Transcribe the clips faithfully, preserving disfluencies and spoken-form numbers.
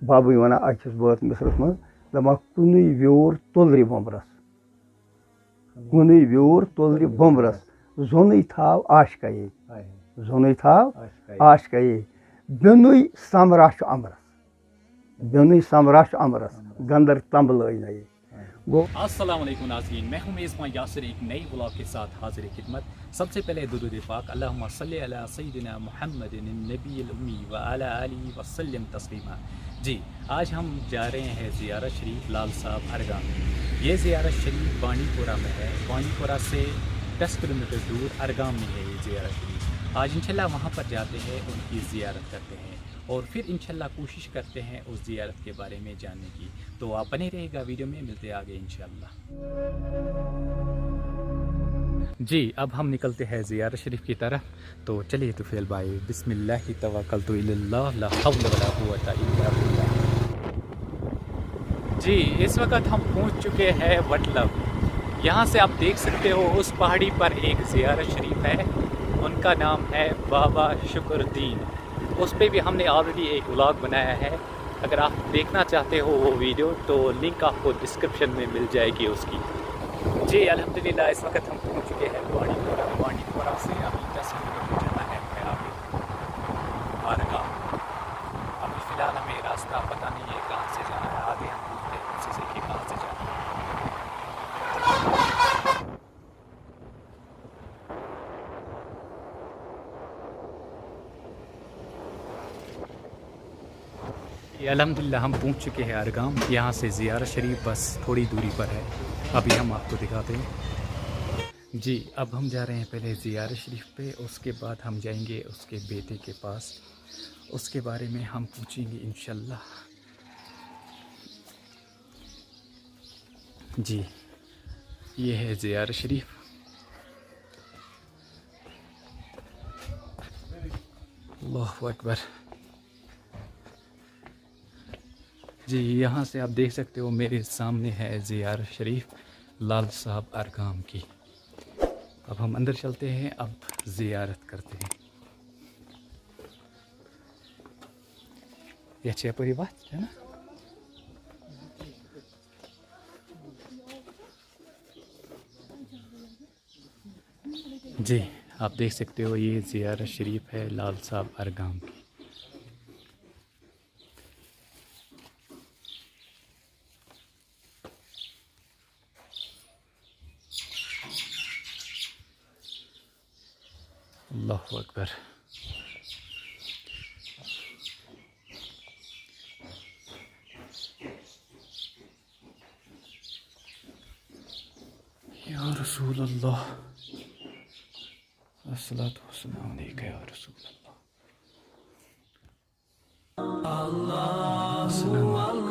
بابٕے وَنان أکِس بٲتھ مِصرَس منٛز، دَپان، "کُنُے ویوٗر تُلرِ بۄمبرَس، کُنُے ویوٗر تُلرِ بۄمبرَس، زوٚنُے تھاو عاشقَیے، زوٚنُے تھاو عاشقَیے، بیوٚنُے سَمرا چھُ اَمرَس، بیوٚنُے سَمرا چھُ اَمرَس، گَندَر تَمبہٕ لٲج نَیے۔" گوٚو۔ السلام علیکم ناظرین، میں ہوں میزبان یاسر ایک نئے ولاگ کے ساتھ حاضر خدمت۔ سب سے پہلے درود پاک، اللہم صلی علی سیدنا محمد النبی الامی و علی آلہ وسلم تسلیما۔ جی، آج ہم جا رہے ہیں زیارت شریف لال صاحب ارگام۔ یہ زیارت شریف بانڈی پورہ میں ہے، بانڈی پورہ سے دس کلومیٹر دور ارگام میں ہے یہ زیارت شریف۔ آج انشاءاللہ وہاں پر جاتے ہیں، ان کی زیارت کرتے ہیں اور پھر انشاءاللہ کوشش کرتے ہیں اس زیارت کے بارے میں جاننے کی۔ تو آپ بنے رہے گا ویڈیو میں، ملتے ہیں آگے انشاءاللہ۔ جی، اب ہم نکلتے ہیں زیارت شریف کی طرف۔ تو چلیے طفیل بھائی، بسم اللہ توکلت الی اللہ، لا حول ولا قوت الا باللہ۔ جی، اس وقت ہم پہنچ چکے ہیں وٹلب۔ یہاں سے آپ دیکھ سکتے ہو، اس پہاڑی پر ایک زیارت شریف ہے، ان کا نام ہے بابا شکر الدین۔ اس پہ بھی ہم نے آلریڈی ایک ولاگ بنایا ہے، اگر آپ دیکھنا چاہتے ہو وہ ویڈیو تو لنک آپ کو ڈسکرپشن میں مل جائے گی اس کی۔ جی، الحمدللہ، اس وقت ہم پہنچ چکے ہیں بانڈی پورہ۔ بانڈی پورہ سے ابھی دس کلومیٹر جانا ہے، میں ابھی آ رہا ہوں۔ ابھی فی الحال ہمیں راستہ پتہ نہیں ہے کہاں سے جانا ہے، آگے ہم پوچھتے ہیں کسی سے کہ کہاں سے جانا ہے۔ یہ الحمدللہ ہم پہنچ چکے ہیں ارگام۔ یہاں سے زیارت شریف بس تھوڑی دوری پر ہے، ابھی ہم آپ کو دکھاتے ہیں۔ جی، اب ہم جا رہے ہیں پہلے زیارت شریف پہ، اس کے بعد ہم جائیں گے اس کے بیٹے کے پاس، اس کے بارے میں ہم پوچھیں گے انشاءاللہ۔ جی، یہ ہے زیارت شریف۔ اللہ اکبر۔ جی، یہاں سے آپ دیکھ سکتے ہو میرے سامنے ہے زیارت شریف لال صاحب ارگام کی۔ اب ہم اندر چلتے ہیں، اب زیارت کرتے ہیں۔ یہ چھ پوری بات ہے نا؟ جی، آپ دیکھ سکتے ہو یہ زیارت شریف ہے لال صاحب ارگام کی۔ اللہ اکبر۔ یا رسول اللہ، الصلاۃ والسلام علیک یا رسول اللہ۔ السلام علیکم۔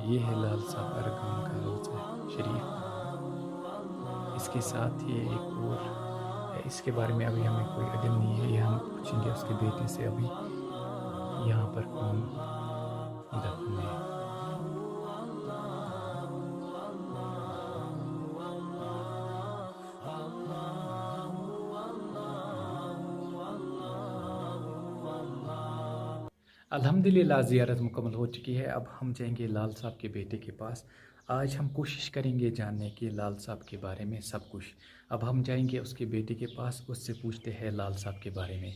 یہ ہے لال صاحب ارگام کا روضہ شریف۔ اس کے ساتھ یہ ایک اور ہے، اس کے بارے میں ابھی ہمیں کوئی علم نہیں ہے، یہ ہم پوچھیں گے اس کے بیٹے سے ابھی یہاں پر کون دفن ہے۔ الحمدللہ، زیارت مکمل ہو چکی ہے۔ اب ہم جائیں گے لال صاحب کے بیٹے کے پاس۔ آج ہم کوشش کریں گے جاننے کی لال صاحب کے بارے میں سب کچھ۔ اب ہم جائیں گے اس کے بیٹے کے پاس، اس سے پوچھتے ہیں لال صاحب کے بارے میں۔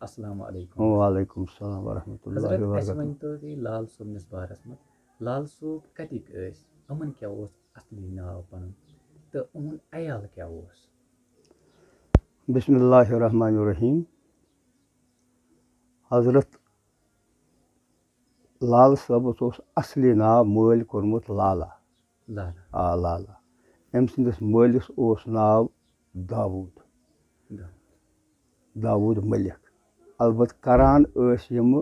السلام علیکم۔ وعلیکم السلام ورحمۃ اللہ حضرت، اَسہِ وبرکاتہ۔ ؤنۍ تو تُہۍ لال صٲبنِس بارس منٛز، لال صٲب کَتِکۍ ٲسۍ؟ یِمن کیٛاہ اوس اصلی ناو پنُن؟ تہٕ یِہُنٛد عیال کیٛاہ اوس؟ بسم اللہ الرحمن الرحیم۔ حضرت لال صٲبس اوس اصلی ناو مٲلۍ کوٚرمُت لالا۔ لالا۔ آ لالا۔ أمۍ سٕنٛدِس مٲلِس اوس ناو داوود۔ داوود۔ داوود مٔلِک۔ البتہ کران ٲسۍ یِم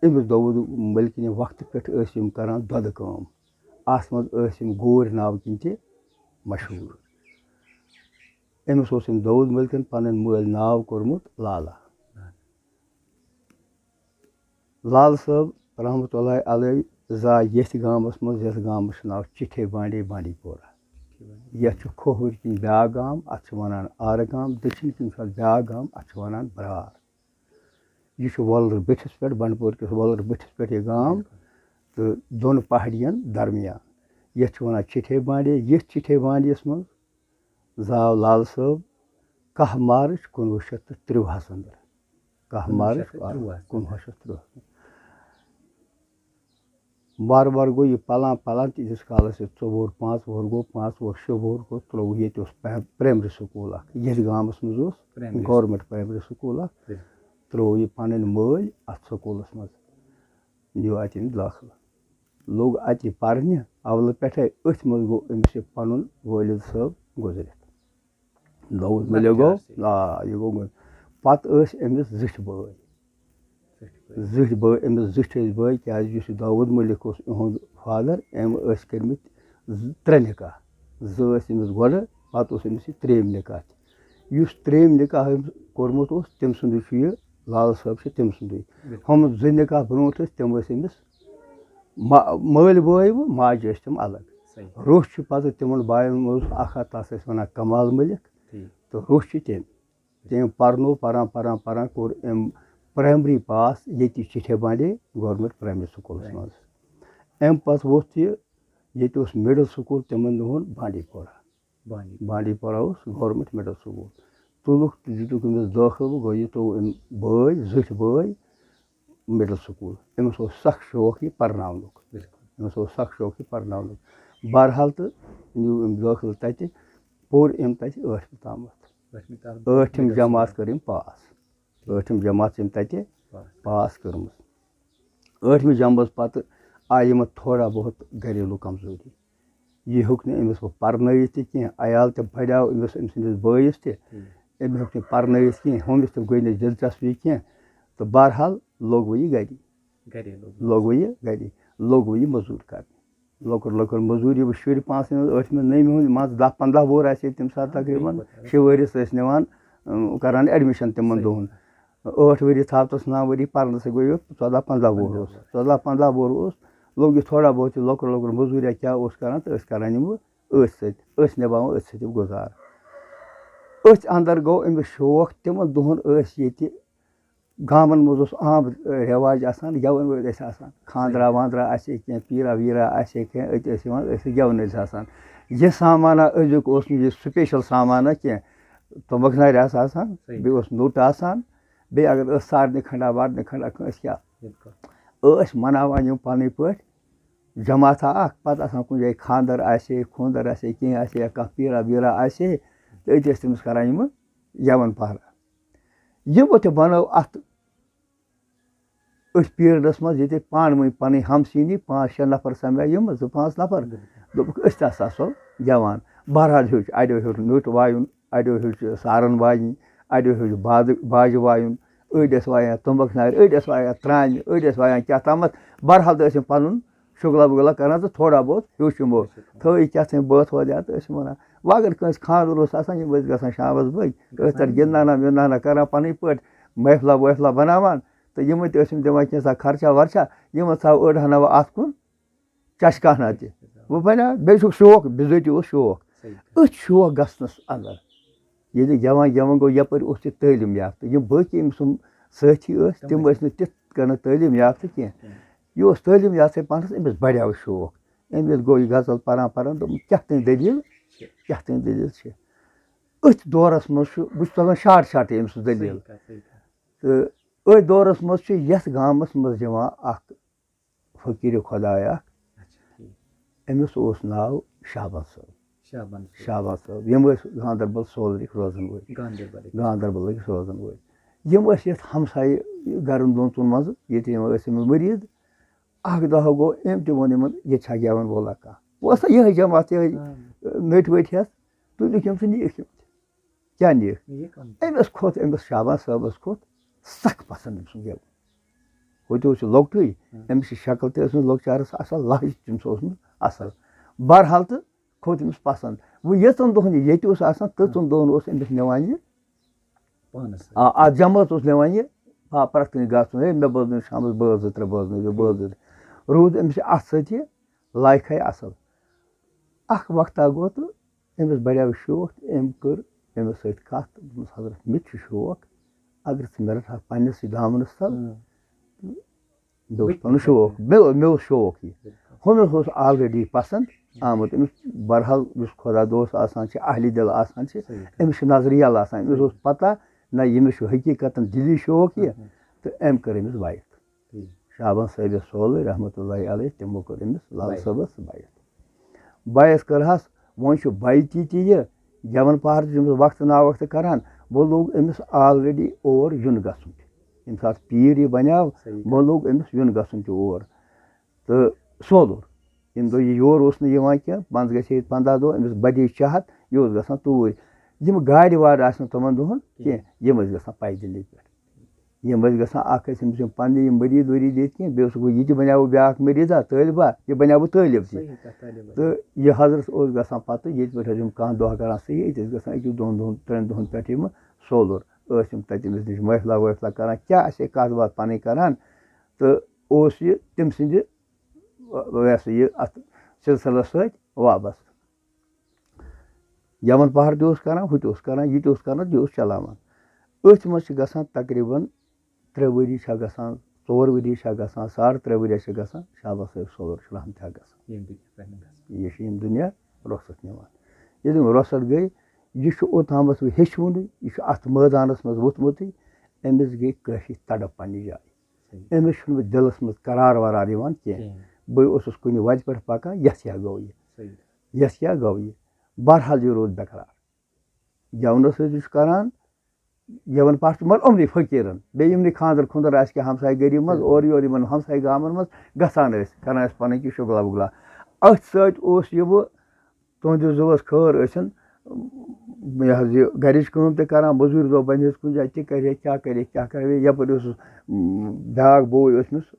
أمِس داوود مٔلکِنہِ وقتہٕ پٮ۪ٹھ ٲسۍ یِم کران دۄدٕ کٲم۔ اَتھ منٛز ٲسۍ یِم گوٗرۍ ناوٕ کِنۍ تہِ مشہوٗر۔ أمِس اوس أمۍ داوود مٔلکَن پَنٕنۍ مٲلۍ ناو کوٚرمُت لالا۔ لال صٲب رحمتہ اللہ علیہ زاے ییٚتھۍ گامَس منٛز، یَتھ گامَس چھُ ناو چِٹھے بانڈے، بانڈی پورہ۔ یَتھ چھُ کھووٕرۍ کِنۍ بیٛاکھ گام، اَتھ چھِ وَنان آرٕ گام، دٔچھِنۍ کِنۍ چھُ اَتھ بیٛاکھ گام، اَتھ چھِ وَنان برار۔ یہِ چھُ وۄلُر بٔٹھِس پٮ۪ٹھ، بنڈپور کِس وۄلُر بٔٹھِس پٮ۪ٹھ یہِ گام تہٕ دۄن پہاڑین درمیان۔ یَتھ چھِ وَنان چِٹھے بانڈے۔ یَتھ چِٹھے بانڈیَس منٛز زاو لال صٲب کاہ مارچ کُنوُہ شیٚتھ تہٕ ترٛوہَس اندر۔ کاہ مارچ کُنوُہ شیٚتھ تہٕ ترٛوہَس۔ کُنوُہ شیٚتھ ترٛوہَس۔ وارٕ وارٕ گوٚو یہِ پَلان پَلان، تیٖتِس کالَس یہِ ژۄوُہ وُہُر، پانٛژھ وُہُر گوٚو، پانٛژھ وُہُر، شےٚ وُہُر گوٚو، ترٛووُہ ییٚتہِ اوس پرٛ-، پرٛایمری سکوٗل اَکھ۔ ییٚتھۍ گامَس منٛز اوس پرٛایمری گورمٮ۪نٛٹ پرٛایمری سکوٗل اَکھ۔ بِلکُل۔ ترٛوو یہِ پَنٕنۍ مٲلۍ اَتھ سکوٗلَس منٛز، نیوٗ اَتہِ أمۍ دٲخلہٕ۔ لوٚگ اَتہِ یہِ پَرنہِ، اَولہٕ پٮ۪ٹھَے أتھۍ منٛز گوٚو أمِس یہِ پَنُن وٲلِد صٲب گُزرِتھ۔ داوود مۄکلیو گوٚو، لۄکچارسٕے۔ آ، یہِ گوٚو گُزرِتھ۔ پَتہٕ ٲسۍ أمِس زِٹھۍ بٲے۔ زِٹھۍ بٲے۔ زِٹھۍ بٲے، أمِس زِٹھۍ ٲسۍ بٲے، کیٛازِ یُس یہِ داوود مٔلِک اوس، یِہُنٛد فادر، أمۍ ٲسۍ کٔرمٕتۍ زٕ، ترٛےٚ نِکاح۔ زٕ ٲسۍ أمِس گۄڈٕ، پَتہٕ اوس أمِس یہِ ترٛیٚیِم نِکاح تہِ۔ یُس ترٛیٚیِم نِکاح أمۍ کوٚرمُت اوس، تٔمۍ سُنٛدُے چھُ یہِ، لال صٲب چھِ تٔمۍ سُنٛدُے۔ بِلکُل۔ ہُم زٕ نِکاح برونٛٹھ ٲسۍ، تِم ٲسۍ أمِس ما-، مٲلۍ بٲے وٕ ماجہِ ٲسۍ تِم الگ۔ صحیح۔ روٚس چھُ پَتہٕ تِمَن بایَن منٛز اَکھ ہا، تَس ٲسۍ وَنان کمال مٔلِک۔ ٹھیٖک۔ تہٕ روٚس چھُ تٔمۍ۔ تٔمۍ پَرنو، پَران، پَران، پَران کوٚر أمۍ پرٛایمری پاس ییٚتی چِٹھے بانڈے گورمٮ۪نٛٹ پرٛایمری سکوٗلَس منٛز۔ اَمہِ پَتہٕ ووٚتھ یہِ، ییٚتہِ اوس مِڈل سکوٗل تِمَن دۄہَن بانڈی پورہ۔ بانڈی۔ بانڈی پورہ اوس گورمٮ۪نٛٹ مِڈل سکوٗل۔ تُلُکھ تہٕ دِتُکھ أمِس دٲخلہٕ، گوٚو یہِ ترٛوو أمۍ بٲے، زِٹھۍ بٲے، مِڈل سکوٗل۔ أمِس اوس سَخ شوق یہِ پَرناونُک۔ بِلکُل۔ أمِس اوس سَخ شوق یہِ پَرناونُک۔ بہرحال تہٕ نیوٗ أمۍ دٲخلہٕ تَتہِ، پوٚر أمۍ تَتہِ ٲٹھمہِ تامَتھ۔ ٲٹھمہِ تام۔ ٲٹھِم مِڈل جماعت سکوٗل۔ کٔر أمۍ پاس۔ ٲٹھِم جماعت چھِ أمۍ تَتہِ پاس۔ پاس کٔرمٕژ۔ ٲٹھمہِ جمٲژ پَتہٕ آیہِ یِمَن تھوڑا بہت گَریلوٗ کمزوٗری۔ یہِ ہیوٚک نہٕ أمِس وۄنۍ پَرنٲیِتھ تہِ کینٛہہ، عیال تہِ بَڑیو أمِس، أمۍ سٕنٛدِس بٲیِس تہِ۔ ٹھیٖک۔ أمۍ ہیوٚک نہٕ پَرنٲیِتھ کینٛہہ، ہُمِس تہِ گٔے نہٕ دِلچسپی کینٛہہ۔ تہٕ بہرحال لوٚگ وۄنۍ یہِ گَری۔ گَریلوٗ۔ لوٚگ وۄنۍ یہِ گَری۔ لوٚگ وۄنۍ یہِ مٔزوٗرۍ کَرنہِ۔ لۄکُٹ لۄکُٹ مٔزوٗرۍ، یہِ وۄنۍ شُرۍ پانٛژھ أنۍ ٲٹھمہِ نٔیمہِ ہُنٛد، مان ژٕ، دَہ پنٛداہ وُہُر آسہِ ہے تَمہِ ساتہٕ تقریٖباً۔ بِلکُل۔ شےٚ ؤرِس ٲسۍ نِوان، اۭں، کَران ایڈمِشَن تِمَن صحیح۔ دۄہَن۔ ٲٹھ ؤری تھاو تہٕ نَو ؤری پَرنَسٕے گوٚو یہِ ژۄداہ پنٛداہ وُہُر اوس۔ ژۄداہ پنٛداہ وُہُر اوس، لوٚگ یہِ تھوڑا بہت یہِ لۄکُٹ لۄکُٹ مٔزوٗریا کیٛاہ اوس کَران تہٕ ٲسۍ کَران یِم أتھۍ سۭتۍ، أسۍ نِباوان أتھۍ سۭتۍ یہِ گُزار۔ أتھۍ اَندَر گوٚو أمِس شوق، تِمَن دۄہَن ٲسۍ ییٚتہِ گامَن منٛز اوس عام رٮ۪واج آسان، گٮ۪وَن وٲلۍ ٲسۍ آسان، خانٛدرا وانٛدرا آسہِ ہے کینٛہہ، پیٖرا ویٖرا آسہِ ہے کینٛہہ، أتۍ ٲسۍ یِوان، ٲسۍ گٮ۪وَن ٲسۍ آسان۔ یہِ سامانہ أزیُک اوس نہٕ یہِ سُپیشَل سامانہ کینٛہہ، تُمبَکھ نارِ آسہٕ آسان، صحیح۔ بیٚیہِ اوس نوٚٹ آسان، بیٚیہِ اگر ٲس سارنٕے کھنٛڈا وارنٕے کھنٛڈا کٲنٛسہِ کیٛاہ، بِلکُل۔ ٲسۍ مَناوان یِم پَنٕنۍ پٲٹھۍ جماعتھا اَکھ، پَتہٕ آسان کُنہِ جایہِ خانٛدَر آسہِ ہے، خوٗنٛدَر آسہِ ہے، کینٛہہ آسہِ ہے، یا کانٛہہ پیٖرا ویٖرا آسہِ ہے، تہٕ أتی ٲسۍ تٔمِس کَران یِمہٕ گٮ۪وَن پَہرا۔ یِمو تہِ بَنٲو اَتھ أتھۍ پیٖرڈَس منٛز ییٚتہِ پانہٕ ؤنۍ پَنٕنۍ ہمسیٖنی پانٛژھ شےٚ نفر سَمے یِم زٕ پانٛژھ نفر۔ دوٚپُکھ، "أسۍ تہِ ہسا آسو گٮ۪وان۔" بہرحال ہیوٚچھ، اَڑیو ہیوٚچھ نیُٹ وایُن، اَڑیو ہیوٚچھ سارَن واجِنۍ، اَڑیو ہیوٚچھ بازٕ، باجہِ وایُن، أڑۍ ٲسۍ وایان تُمبَکھ نارِ، أڑۍ ٲسۍ وایان ترٛامہِ، أڑۍ ٲسۍ وایان کیٛاہ تامَتھ۔ بہرحال تہٕ ٲسۍ یِم پَنُن شُغلہ وُغلہ کَران تہٕ تھوڑا بہت ہیوٚچھ یِمو۔ تھٲو یہِ کیٛاہ تام بٲتھ وٲتھ یَتھ، ٲسۍ وَنان۔ وۄنۍ اگر کٲنٛسہِ خانٛدر اوس آسان، یِم ٲسۍ گژھان شامَس بٲگۍ، ٲسۍ تَتہِ گِنٛدنانا وِنٛدنانا کَران پَنٕنۍ پٲٹھۍ، محفلہ وحفلہ بَناوان۔ تہٕ یِمَن تہِ ٲسۍ یِم دِوان کینٛژھا خرچہ ورچہ، یِمَن تھاو أڑ ہنا وۄنۍ اَتھ کُن چَشکہٕ ہنا تہِ۔ وۄنۍ بَنیٛاو، بیٚیہِ چھُکھ شوق، بِذٲتی اوس شوق۔ صحیح۔ أتھۍ شوق گژھنَس اَندَر ییٚلہِ گٮ۪وان گٮ۪وان گوٚو، یَپٲرۍ اوس یہِ تعلیٖم یافتہٕ۔ یِم بٲقی أمۍ سُنٛد سٲتھی ٲسۍ، تِم ٲسۍ نہٕ تِتھ کٔنۍ تعلیٖم یافتہٕ کینٛہہ۔ یہِ اوس تعلیٖم یافتَے پانَس، أمِس بَڑیو شوق۔ أمۍ ییٚلہِ گوٚو یہِ غزل پَران پَران، دوٚپُن، "کیٛاہ تام دٔلیٖل؟ کیٛاہ تام دٔلیٖل چھِ؟" أتھۍ دورَس منٛز چھُ، بہٕ چھُس دَپان شاٹ شاٹٕے أمۍ سٕنٛز دٔلیٖل۔ صحیح کَتھ، صحیح کَتھ۔ تہٕ أتھۍ دورس منٛز چھُ یتھ گامس منٛز یِوان اکھ فقیٖر خۄداے اکھ۔ اچھا، ٹھیٖک۔ أمِس اوس ناو شعبان صٲب۔ شعبان صٲب۔ شعبان صٲب، یِم ٲسۍ گاندربل سولرٕکۍ روزن وٲلۍ۔ گاندربلٕکۍ۔ گاندربلٕکۍ روزن وٲلۍ۔ یِم ٲسۍ یتھ ہمسایہِ گرن دۄن ژۄن منٛز، ییٚتہِ یِم ٲسۍ أمِس مٔریٖد۔ اکھ دۄہ گوٚو، أمۍ تہِ ووٚن یِمن، ییٚتہِ چھا گٮ۪وَن وولا کانٛہہ؟ بہٕ اوسا یِہوٚے جماعت، یِہوٚے، آ۔ نٔٹۍ ؤٹۍ ہٮ۪تھ، تُلِکھ یِم تہٕ نِیِکھ یِم تہِ۔ کیٛاہ نِیِکھ؟ نِیِکھ یِم تہِ۔ أمِس کھوٚت، أمِس شعبان صٲبَس کھوٚت سَخ پَسنٛد أمۍ سُنٛد گٮ۪وُن۔ ہُہ تہِ اوس یہِ لۄکٹُے، ہُم۔ أمِس چھِ شکل تہِ ٲسمٕژ لۄکچارَس اَصٕل، لہجہِ تہِ أمِس اوسمُت اَصٕل۔ بہرحال تہٕ کھوٚت أمِس پَسنٛد۔ وۄنۍ ییٖژَن دۄہَن یہِ ییٚتہِ اوس آسان، تۭژَن دۄہَن اوس أمِس نِوان یہِ پانَس سۭتۍ۔ آ، اَتھ جمٲژ اوس نِوان یہِ، آ، پرٛٮ۪تھ کُنہِ گژھُن، ہے، مےٚ بوزنٲیِو شامَس بٲژ زٕ ترٛےٚ بوزنٲیِو، بٲژ زٕ ترٛےٚ۔ روٗد أمِس یہِ اَتھٕ سۭتۍ یہِ لایقھَے اَصٕل۔ اَکھ وقتہ گوٚو تہٕ أمِس بڑیو شوق تہٕ أمۍ کٔر أمِس سۭتۍ کَتھ، دوٚپمَس، "حضرت، مےٚ تہِ چھُ شوق، اگر ژٕ مےٚ رَٹہٕ ہا پنٛنِسٕے دامنَس تَل۔" اۭں۔ تہٕ مےٚ اوس بہٕ تہِ پَنُن کرٕ۔ شوق، مےٚ، مےٚ اوس شوق یہِ۔ بِلکُل۔ ہُمِس اوس already پَسنٛد آمُت۔ أمِس، بہرحال، یُس خۄدا دوست آسان چھِ، اہلِ دِل آسان چھِ، صحیح کَتھ۔ أمِس چھِ نظرِ یَلہٕ آسان۔ أمِس اوس صحیح۔ پَتہ نہ، ییٚمِس چھُ حقیٖقتَن دِلی شوق یہِ، اہم۔ تہٕ أمۍ کٔر أمِس بایِک۔ ٹھیٖک۔ شعبان صٲبِس سولہٕ رحمتہ اللہ علیہ، تِمو کٔر أمِس لال بایِک۔ صٲبَس بایِک۔ بایَس کٔرہَس، وۄنۍ چھُ بایِکی تہِ یہِ، گٮ۪وَن پہر تہِ چھُ أمِس وقتہٕ نا وقتہٕ کران۔ وۄنۍ لوٚگ أمِس already اور یُن گژھُن تہِ۔ ییٚمہِ ساتہٕ پیٖر یہِ بنیو، صحیح۔ وۄنۍ لوٚگ أمِس یُن گژھُن تہِ اور۔ تہٕ سولُر۔ ییٚمہِ دۄہ یہِ یور اوس نہٕ یِوان کینٛہہ، منٛزٕ گژھِ ہے ییٚتہِ پنٛداہ دۄہ، أمِس بَڑے چاہت، یہِ اوس گژھان توٗرۍ۔ یِم گاڑِ واڑِ آسہٕ نہٕ تِمَن دۄہَن کینٛہہ، یِم ٲسۍ گژھان پیدٔلی پٮ۪ٹھ۔ یِم ٲسۍ گژھان، اَکھ ٲسۍ أمِس یِم پَنٕنہِ یِم مٔریٖد ؤریٖد ییٚتہِ کینٛہہ، بیٚیہِ اوسُکھ وۄنۍ یہِ تہِ بَنیٛاوُ بیٛاکھ مٔریٖدا، طٲلبہ، یہِ بَنیٛاوُ طٲلب تہِ۔ صحیح کَتھ، طٲلب علم۔ تہٕ یہِ حضرت اوس گژھان پَتہٕ ییٚتہِ پٮ۪ٹھ ٲسۍ یِم کانٛہہ دۄہ کَران صحیح، أتی ٲسۍ گژھان أکِس دۄن دۄہَن، ترٛٮ۪ن دۄہَن پٮ۪ٹھ یِم سولُر۔ ٲسۍ یِم تَتہِ أمِس نِش محفلہ وحفلہ کَران، کیٛاہ آسہِ ہے کَتھ باتھ پَنٕنۍ کَران۔ تہٕ اوس یہِ تٔمۍ سٕنٛدِ، یہِ ہسا یہِ اَتھ سلسلس سۭتۍ وابستہٕ۔ یمن پہر تہِ اوس کران، ہُہ تہِ اوس کران، یہِ تہِ اوس کران، یہِ اوس چلاوان۔ أتھۍ منٛز چھِ گژھان تقریباً ترٛےٚ ؤری چھا گژھان، ژور ؤری چھا گژھان، ساڑ ترٛےٚ ؤری چھا گژھان، شعبان صٲب سولر چھُ رحمتہ گژھان۔ ییٚمہِ دُنیا پٮ۪ٹھ نہٕ گژھان۔ یہِ چھِ ییٚمہِ دُنیا رۄخصت نِوان۔ ییٚلہِ یِم رۄخصت گٔے، یہِ چھُ اوٚتامَتھ وۄنۍ ہیٚچھوُنٕے، یہِ چھُ اَتھ مٲدانَس منٛز ووٚتھمُتٕے، أمِس گٔے کٲفی تڑپ پنٛنہِ جایہِ۔ صحیح۔ أمِس چھُنہٕ وۄنۍ دِلَس منٛز قرار وَرار یِوان کینٛہہ۔ کِہیٖنۍ۔ بہٕ اوسُس کُنہِ وَتہِ پٮ۪ٹھ پَکان، یَتھ کیٛاہ گوٚو یہِ؟ صحیح۔ یَتھ کیٛاہ گوٚو یہِ؟ بہرحال، یہِ روٗد بے قرار۔ گٮ۪ونَس سۭتۍ چھُ کَران، گٮ۪وَن پَتھ چھُ مگر یِمنٕے فقیٖرَن، بیٚیہِ یِمنٕے خانٛدر خُنٛدر آسہِ کینٛہہ ہمسایہِ گٔری منٛز، صحیح۔ اورٕ یورٕ یِمَن ہمسایہِ گامَن منٛز گژھان ٲسۍ، کَران ٲسۍ پَنٕنۍ کینٛہہ شُگلا وُگلا۔ أتھۍ سۭتۍ اوس یہِ وۄنۍ تُہٕنٛدِس دِلَس خٲر ٲسِن، یہِ حظ یہِ گَرِچ کٲم تہِ کَران، مٔزوٗرۍ دۄہ بَنہِ ہَس کُنہِ جایہِ، تہِ کَرِ ہے، کیٛاہ کَرِ ہے، کیٛاہ کَرِ ہے۔ یَپٲرۍ اوسُس، م، بیٛاکھ بوے اوس أمِس،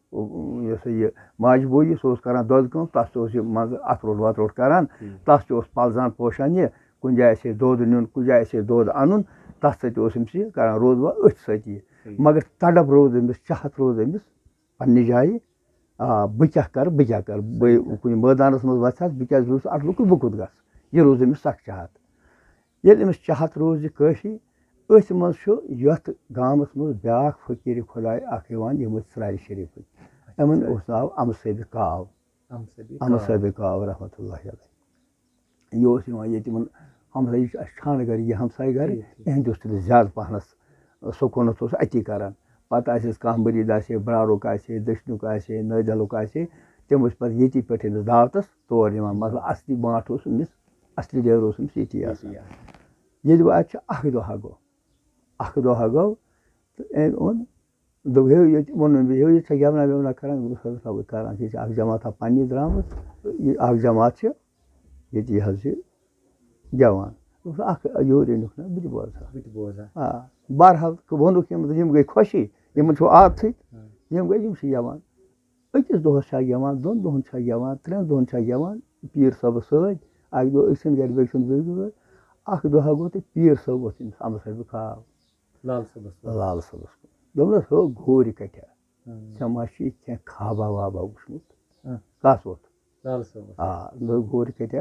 یہِ ہسا یہِ ماجہِ بوے، سُہ اوس کَران دۄدٕ کٲم، تَس تہِ اوس یہِ منٛزٕ اَتھٕ روٚٹ وَتھ روٚٹ کَران، ٹھیٖک۔ تَس تہِ اوس پَلزان پوشان یہِ، کُنہِ جایہِ آسہِ ہے دۄد نیُن، کُنہِ جایہِ آسہِ ہے دۄد اَنُن، تَتھ سۭتۍ اوس أمِس یہِ کَران، روٗد وۄنۍ أتھۍ سۭتی۔ ٹھیٖک۔ مگر تڑپ روٗز أمِس، چاہت روٗز أمِس، پننہِ جایہِ، آ، بہٕ کیٛاہ کَرٕ، بہٕ کیٛاہ کَرٕ؟ بہٕ صحیح کَتھ۔ کُنہِ مٲدانَس منٛز وَسہِ ہا، بہٕ کیٛازِ روٗزُس اَتھ لُکُے، بہٕ کوٚت گژھٕ؟ یہِ روٗز أمِس سَخ چاہت۔ ییٚلہِ أمِس چاہت روٗز یہِ کٲفی، أتھۍ منٛز چھُ یَتھ گامَس منٛز بیٛاکھ فقیٖرِ خۄداے اَکھ یِوان، یِم ٲسۍ ژرارِ شریٖفٕکۍ۔ اچھا، یِمَن ژرارِ۔ اوس ناو اَمہٕ صٲبِ کاو۔ اَمہٕ صٲبِ اَمہٕ کاو۔ صٲبِ کاو رحمتہ اللہ علیہ۔ یہِ اوس یِوان ییٚتہِ یِمَن ہمسایہِ، یہِ چھُ اَسہِ چھانہٕ گَرِ، یہِ ہمسایہِ گَرِ، ٹھیٖک، ٹھیٖک۔ یِہِنٛدِ اوس تٔمِس زیادٕ پَہنَس سکوٗنَتھ اوس أتی کَران۔ پَتہٕ آسہِ اَسہِ کانٛہہ مٔریٖد آسہِ ہے، برارُک آسہِ ہے، دٔچھنُک آسہِ ہے، نٲدِلُک آسہِ ہے، تِم ٲسۍ پَتہٕ ییٚتی پٮ۪ٹھ أمِس دعوتَس تور یِوان۔ مطلب، اَصلی بانٛٹھ اوس أمِس، اَصلی ڈیرٕ اوس أمِس ییٚتی ییٚتی آسان۔ آسان۔ ییٚلہِ وۄنۍ اَتہِ چھُ اَکھ دۄہا گوٚو، اَکھ دۄہا گوٚو، تہٕ أمۍ اوٚن، دوٚپ، "ہے، ییٚتہِ ووٚنُن مےٚ، ہے، ییٚتہِ چھا گٮ۪ونا وٮ۪ونا کران؟" دوٚپُس، "حضرت، اَوَے کران چھِ، ییٚتہِ چھِ اَکھ جماعتھا پنٛنی درٛامٕژ، یہِ اَکھ جماعت چھِ ییٚتہِ یہِ حظ یہِ گٮ۪وان۔" دوٚپُس، "اَکھ یورٕ أنِکھ نا، بہٕ تہِ بوزٕ ہا۔" بہٕ تہِ بوزٕ ہا۔ آ، بہرحال، ووٚنُکھ یِمَن، یِم گٔے خۄشی، یِمَن چھُ عادتھٕے، ہاں۔ یِم گٔے، یِم چھِ گٮ۪وان۔ أکِس دۄہَس چھا گٮ۪وان، دۄن دۄہَن چھا گٮ۪وان، ترٛٮ۪ن دۄہَن چھا گٮ۪وان، پیٖر صٲبَس سۭتۍ، اَکہِ دۄہ أکۍ سٕنٛدۍ گَرِ، بیٚکہِ سٕنٛدۍ، بیٚکہِ سٕنٛدۍ۔ اَکھ دۄہا گوٚو تہٕ پیٖر صٲب اوس أمِس اَمہٕ سۭتۍ بہٕ کھاو۔ لال صٲبَس ووٚن۔ لال صٲبَس ووٚن۔ دوٚپنَس، "ہو گوٗرۍ کَتہِ؟ ہاں۔ ژےٚ ما چھُے کینٛہہ خابا وابا وُچھمُت؟" ہاں۔ کَس ووٚتھ؟ لال صٲبَس۔ آ، دوٚپ، "گوٗرۍ کَتہِ؟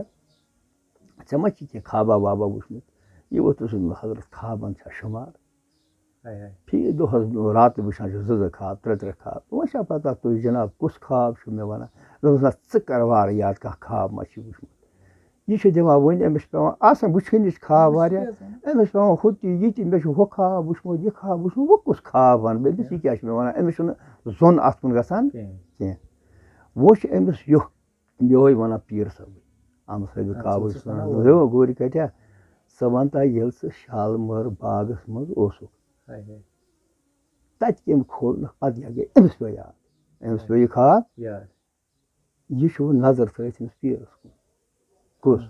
ژےٚ ما چھُے کینٛہہ خابا وابا وُچھمُت؟" یہِ ووٚتھُس حضرت خابَن چھا شُمار؟ ہاے ہاے۔ فی دۄہَس راتہٕ وٕچھان چھِ زٕ زٕ خاب، ترٛےٚ ترٛےٚ خاب۔ وۄنۍ چھا پَتہ تُہۍ جِناب کُس خاب چھُو مےٚ وَنان؟ دوٚپمَس، "نہ، ژٕ کَر وارٕ یاد، کانٛہہ خاب ما چھُے وُچھمُت؟" یہِ چھُ دِوان وۄنۍ، أمِس چھُ پٮ۪وان آسان وٕچھِنۍ، یہِ چھِ خواب واریاہ، أمِس چھُ پٮ۪وان ہُہ تہِ یہِ تہِ، مےٚ چھُ ہُہ خواب وٕچھمُت، یہِ خواب وٕچھمُت، وۄنۍ کُس خواب وَنہٕ بہٕ أمِس، یہِ کیٛاہ چھُ مےٚ وَنان؟ أمِس چھُنہٕ زوٚن اَتھ کُن گژھان کینٛہہ۔ وۄنۍ چھُ أمِس یُہ یِہوٚے وَنان پیٖر صٲبٕے، اَمہٕ صٲبہِ کاوٕے چھُس وَنان، گوٚو گوٗرۍ کَٹیا، ژٕ وَن تا ییٚلہِ ژٕ شالمٲر باغَس منٛز اوسُکھ، تَتہِ کٔمۍ کھول نہٕ، پَتہٕ کیٛاہ گٔے؟ أمِس پیوٚو یاد، أمِس پیوٚو یہِ خواب، یہِ چھُ وۄنۍ نظر تھٲیِتھ أمِس پیٖرَس کُن۔ کُس؟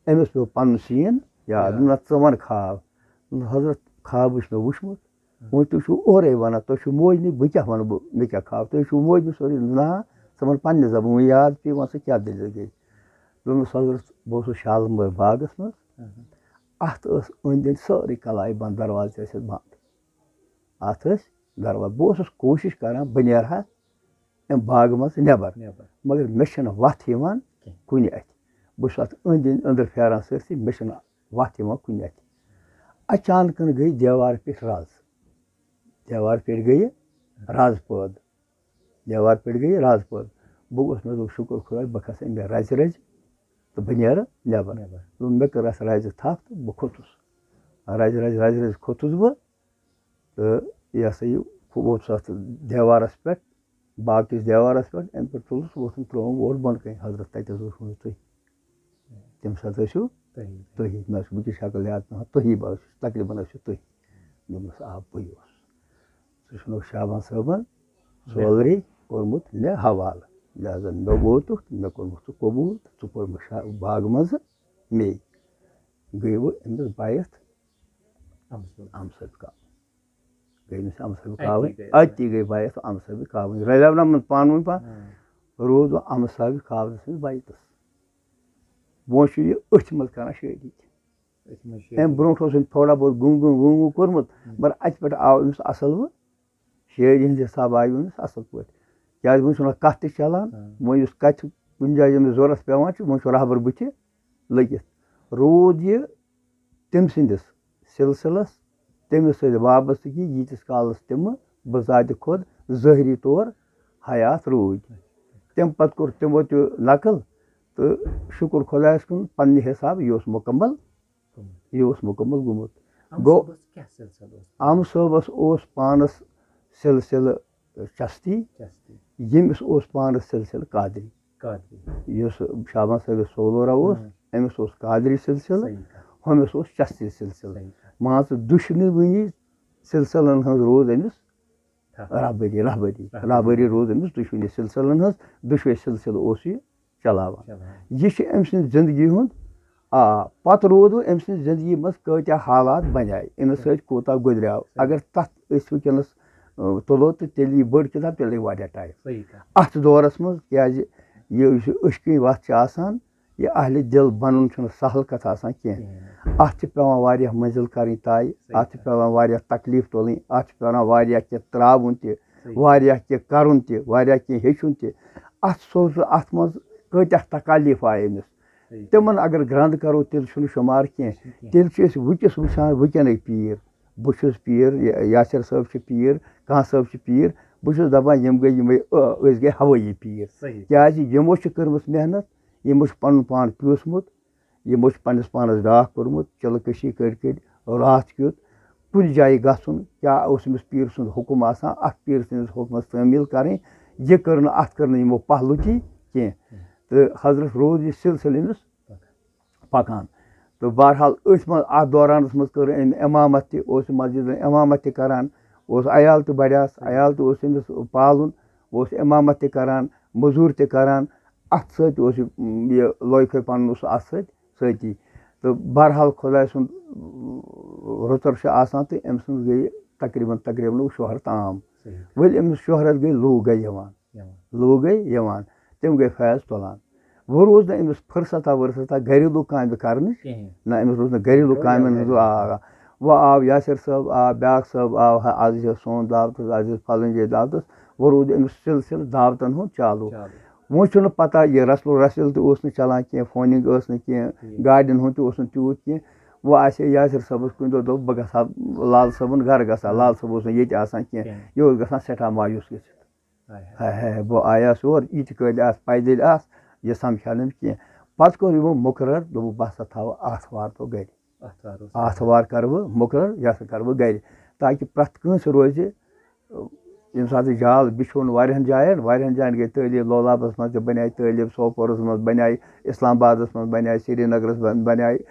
أمِس پیوٚو پَنُن سیٖن یاد، نہ ژٕ وَن خواب، نہ حضرت خواب وٕچھ مےٚ وٕچھمُت، وۄنۍ تُہۍ چھِو اورَے وَنان، تُہۍ چھِو موجنہِ، بہٕ کیٛاہ وَنہٕ بہٕ، مےٚ کیٛاہ خواب؟ تُہۍ چھِو موجنہِ سورُے، نہ، ژٕ وَن پنٛنہِ زبٲنۍ، وۄنۍ یاد پیٚیہِ، وَن سا کیٛاہ دٔلیٖل گٔے؟ دوٚپمَس، حضرت، بہٕ اوسُس شالہٕ مٲرۍ باغَس منٛز، اَتھ ٲس أنٛدۍ أنٛدۍ سٲرٕے کَلاے بنٛد، دروازٕ تہِ ٲسۍ اَتھ بنٛد۔ اَتھ ٲسۍ دروازٕ، بہٕ اوسُس کوٗشِش کَران، بہٕ نیرٕ ہا اَمہِ باغہٕ منٛز نٮ۪بَر، مگر مےٚ چھَنہٕ وَتھ یِوان کُنہِ اَتھِ۔ بہٕ چھُس اَتھ أنٛدۍ أنٛدۍ أنٛدرٕ پھیران سٲرسٕے، مےٚ چھَنہٕ وَتھ یِوان کُنہِ اَتھِ۔ اچانکَن گٔے دیوارٕ پٮ۪ٹھ رَز، دیوارٕ پٮ۪ٹھ گٔیہِ رَز پٲدٕ۔ دیوارٕ پٮ۪ٹھ گٔیہِ رَز پٲدٕ۔ بہٕ گوٚژھ، مےٚ دوٚپ، شُکُر خۄدایَس، بہٕ کھسہٕ اَمہِ رَزِ رَزِ تہٕ بہٕ نیرٕ نٮ۪بَر۔ دوٚپُن، مےٚ کٔر اَتھ رَزِ تھَپھ تہٕ بہٕ کھوٚتُس۔ رَزِ رَزِ رَزِ رَزِ کھوٚتُس بہٕ تہٕ یہِ ہسا یہِ ووٚتھُس اَتھ دیوارَس پٮ۪ٹھ، باغ کِس دیوارَس پٮ۪ٹھ۔ اَمہِ پٮ۪ٹھ تُلُس، ووٚتھُن ترٛووُم اور بۄنہٕ کَنہِ، حضرت، تَتہِ حظ ووٚتھ مےٚ تُہۍ۔ تَمہِ ساتہٕ ٲسِو تُہی۔ تُہی، مےٚ ٲس بٕتھِ شکل یاد پٮ۪وان، تُہی بہٕ ٲسِس، تقریٖباً ٲسِو تُہی۔ دوٚپمَس، آ، بٕے اوسُس۔ سُہ چھُنہٕ شابان صٲبَن سورُے کوٚرمُت مےٚ حوالہٕ۔ لہذا مےٚ ووتُکھ، مےٚ کوٚرمُت ژٕ قبوٗل، ژٕ کوٚرمُت شا-، باغہٕ منٛزٕ مے۔ گٔیہِ وۄنۍ أمِس بایَتھ اَمہٕ صٲب۔ اَمہٕ صٲب کاوٕنۍ۔ گٔے أمِس اَمہٕ صٲب اَتی کاوٕنۍ۔ گٔے۔ اَتی گٔے بایَتھ اَمہٕ صٲب کاوٕنۍ۔ رَلیو نہ یِمَن پانہٕ ؤنۍ پانہٕ۔ ہاں۔ روٗد وۄنۍ اَمہٕ صٲب کاونَس منٛز بایَتَس۔ وۄنۍ چھُ یہِ أتھۍ منٛز کران شٲدی۔ أتھۍ منٛز شٲدی۔ اَمہِ برونٛٹھ اوس أمۍ تھوڑا بہت گُم گُم گُم گُم کوٚرمُت، ہُم۔ مگر اَتہِ پٮ۪ٹھ آو أمِس اَصٕل وۄنۍ شٲعری ہِنٛدِ حِساب آیہِ أمِس اَصٕل پٲٹھۍ۔ کیٛازِ وۄنۍ چھُنہ کَتھ تہِ چَلان، ہاں۔ وۄنۍ یُس کَتھِ کُنہِ جایہِ ییٚمِس ضوٚرَتھ پٮ۪وان چھُ، وۄنۍ چھُ رہبر بٕتھِ لٔگِتھ۔ روٗد یہِ تٔمۍ سٕنٛدِس سِلسِلَس، تٔمِس سۭتۍ وابستگی، ییٖتِس کالَس تِمہٕ بذاتِ خۄد ظٲہری طور حیات روٗدۍ۔ تَمہِ پَتہٕ کوٚر تِمو تہِ نقل تہٕ شُکُر خۄدایَس کُن، پنٛنہِ حِساب یہِ اوس مُکمل، یہِ اوس مُکمل گوٚمُت۔ اَمہٕ گوٚو، صٲبَس کیٛاہ سِلسِلہٕ اوس؟ اَمہٕ صٲبَس اوس پانَس سِلسِلہٕ چَستی، چَستی۔ ییٚمِس اوس پانَس سِلسِلہٕ قادری۔ قادری۔ یُس شابان صٲبِس سولورہ اوس، ہُم۔ أمِس اوس قادری سِلسِلہٕ، صحیح کَتھ۔ ہُمِس اوس چَستی سِلسِلہٕ۔ صحیح کَتھ۔ مان ژٕ، دُشنوٕنی سِلسِلَن ہٕنٛز روٗز أمِس تھَپھ۔ رہبری، رہبری، رہبری۔ رہبری روٗز أمِس دُشوٕنی سِلسِلَن ہٕنٛز، دُشوَے سِلسِلہٕ اوس یہِ چلاوان۔ چلاوان۔ یہِ چھُ أمۍ سٕنٛدِ زِندگی ہُنٛد، آ، پَتہٕ روٗد وۄنۍ أمۍ سٕنٛزِ زِندگی منٛز کۭتیٛاہ حالات بَنے، أمِس سۭتۍ کوٗتاہ گُزریو۔ صحیح۔ اگر تَتھ أسۍ وٕنکیٚنَس، آ، تُلو تہٕ تیٚلہِ یی بٔڑ کِتاب، تیٚلہِ یی واریاہ ٹایم۔ صحیح کَتھ۔ اَتھ دورَس منٛز، کیٛازِ یہِ یُس یہِ عشقٕے وَتھ چھِ آسان، یہِ اہلِ دِل بَنُن چھُنہٕ سہل کَتھ آسان کینٛہہ۔ کِہیٖنۍ۔ اَتھ چھِ پٮ۪وان واریاہ مٔنزِل کَرٕنۍ طے، صحیح اَتھ چھِ کَتھ۔ پٮ۪وان واریاہ تکلیٖف تُلٕنۍ، اَتھ چھِ پٮ۪وان واریاہ کینٛہہ ترٛاوُن تہِ، صحیح۔ واریاہ کینٛہہ کَرُن تہِ، واریاہ کینٛہہ ہیٚچھُن تہِ۔ اَتھ سوزٕ، اَتھ منٛز کۭتیٛاہ تکالیٖف آیہِ أمِس۔ صحیح۔ تِمَن اگر گرٛنٛد کَرو، تیٚلہِ چھُنہٕ شُمار کینٛہہ۔ چھُنہٕ کینٛہہ۔ تیٚلہِ چھِ أسۍ وٕنکیٚس وٕچھان، وٕنکیٚنٕکۍ پیٖر۔ بہٕ چھُس پیٖر، یا-، یاسر صٲب چھِ پیٖر، کانٛہہ صٲب چھِ پیٖر۔ بہٕ چھُس دَپان، یِم گٔے یِمَے، أ، أسۍ گٔے ہوٲیی پیٖر۔ صحیح۔ کیٛازِ یِمو چھِ کٔرمٕژ محنت، یِمو چھُ پَنُن پان پیوٗسمُت، یِمو چھُ پنٛنِس پانَس ڈاکھ کوٚرمُت، چِلہٕ کٔشی کٔرۍ کٔرۍ راتھ کیُتھ کُنہِ جایہِ گژھُن، کیٛاہ اوس أمِس پیٖر سُنٛد حُکُم آسان، اَتھ پیٖر سٕنٛدِس حُکمَس تعمیٖل کَرٕنۍ، یہِ کٔر نہٕ، اَتھ کٔر نہٕ یِمو پَہلوٗتی کینٛہہ۔ تہٕ حضرت روٗد یہِ سِلسِلہٕ أمِس پَکان۔ تہٕ بہرحال أتھۍ منٛز، اَتھ دورانَس منٛز کٔر أمۍ اِمامَت تہِ، اوس مسجدَن اِمامَت تہِ کَران، اوس عیال تہِ بَڑیٛاس، عیال تہِ اوس أمِس پالُن، اوس اِمامَت تہِ کَران، مٔزوٗرۍ تہِ کَران، اَتھ سۭتۍ اوس یہِ، یہِ لوے پھوے پَنُن اوس اَتھ سۭتۍ سۭتی۔ تہٕ بہرحال خۄداے سُنٛد رُتُر چھُ آسان تہٕ أمۍ سٕنٛز گٔے تقریٖباً، تقریٖباً شہرت عام۔ صحیح۔ وۄنۍ أمِس شہرت گٔے، لوٗکھ گٔے یِوان۔ یِوان۔ لوٗکھ گٔے یِوان۔ تِم گٔے فیض تُلان۔ وۄنۍ روٗز نہٕ أمِس فرصتہ ورصتہ گَریلوٗ کامہِ کَرنٕچ۔ کِہیٖنۍ۔ نہ، أمِس روٗز نہٕ گَریلوٗ گَریلوٗ کامٮ۪ن ہٕنٛز، کامٮ۪ن۔ آ، آ۔ وۄنۍ آو یاسر صٲب، آو بیٛاکھ صٲب، آو ہا-، آز چھِ سون دعوت حظ، آز چھِ فَلٲنۍ جایہِ دعوت حظ۔ وۄنۍ روٗد أمِس سِلسِلہٕ دعوتَن ہُنٛد چالوٗ۔ چالوٗ۔ وۄنۍ چھُنہٕ پَتہ، یہِ رسل و رسیٖل تہِ اوس نہٕ چَلان کینٛہہ، فونِنٛگ ٲس نہٕ کینٛہہ، ٹھیٖک۔ گاڑٮ۪ن ہُنٛد تہِ اوس نہٕ تیوٗت کینٛہہ۔ وۄنۍ آسہِ ہے یاسر صٲبَس کُنہِ دۄہ دوٚپ، بہٕ گژھٕ ہا لال صٲبُن گَرٕ گژھٕ ہا، ہاں۔ لال صٲب اوس نہٕ ییٚتہِ آسان کینٛہہ، کینٛہہ۔ یہِ اوس گژھان سٮ۪ٹھاہ مایوٗس گٔژھِتھ۔ ہاے ہاے۔ ہے ہے، بہٕ آیاس یور، یہِ تہِ کٔلۍ آس، پیدٔلۍ آس، یہِ سَمکھیو نہٕ أمِس کینٛہہ۔ پَتہٕ کوٚر یِمو مُقرر، دوٚپُکھ، بہٕ ہسا تھاوٕ آتھوار دۄہ گرِ۔ آتھوار اوس۔ آتھوار کَرٕ بہٕ مُقرر، یہِ ہسا کَرٕ بہٕ گرِ، تاکہِ پرٛٮ۪تھ کٲنٛسہِ روزِ، ییٚمہِ ساتہٕ یہِ جال بِچھوٚن واریاہَن جایَن، واریاہَن جایَن گٔے تعلیٖم، لولابَس منٛز تہِ بَنے تعلیٖم، سوپورَس منٛز بَنے، اِسلام آبادَس منٛز بَنے، سرینگرَس منٛز بَنے،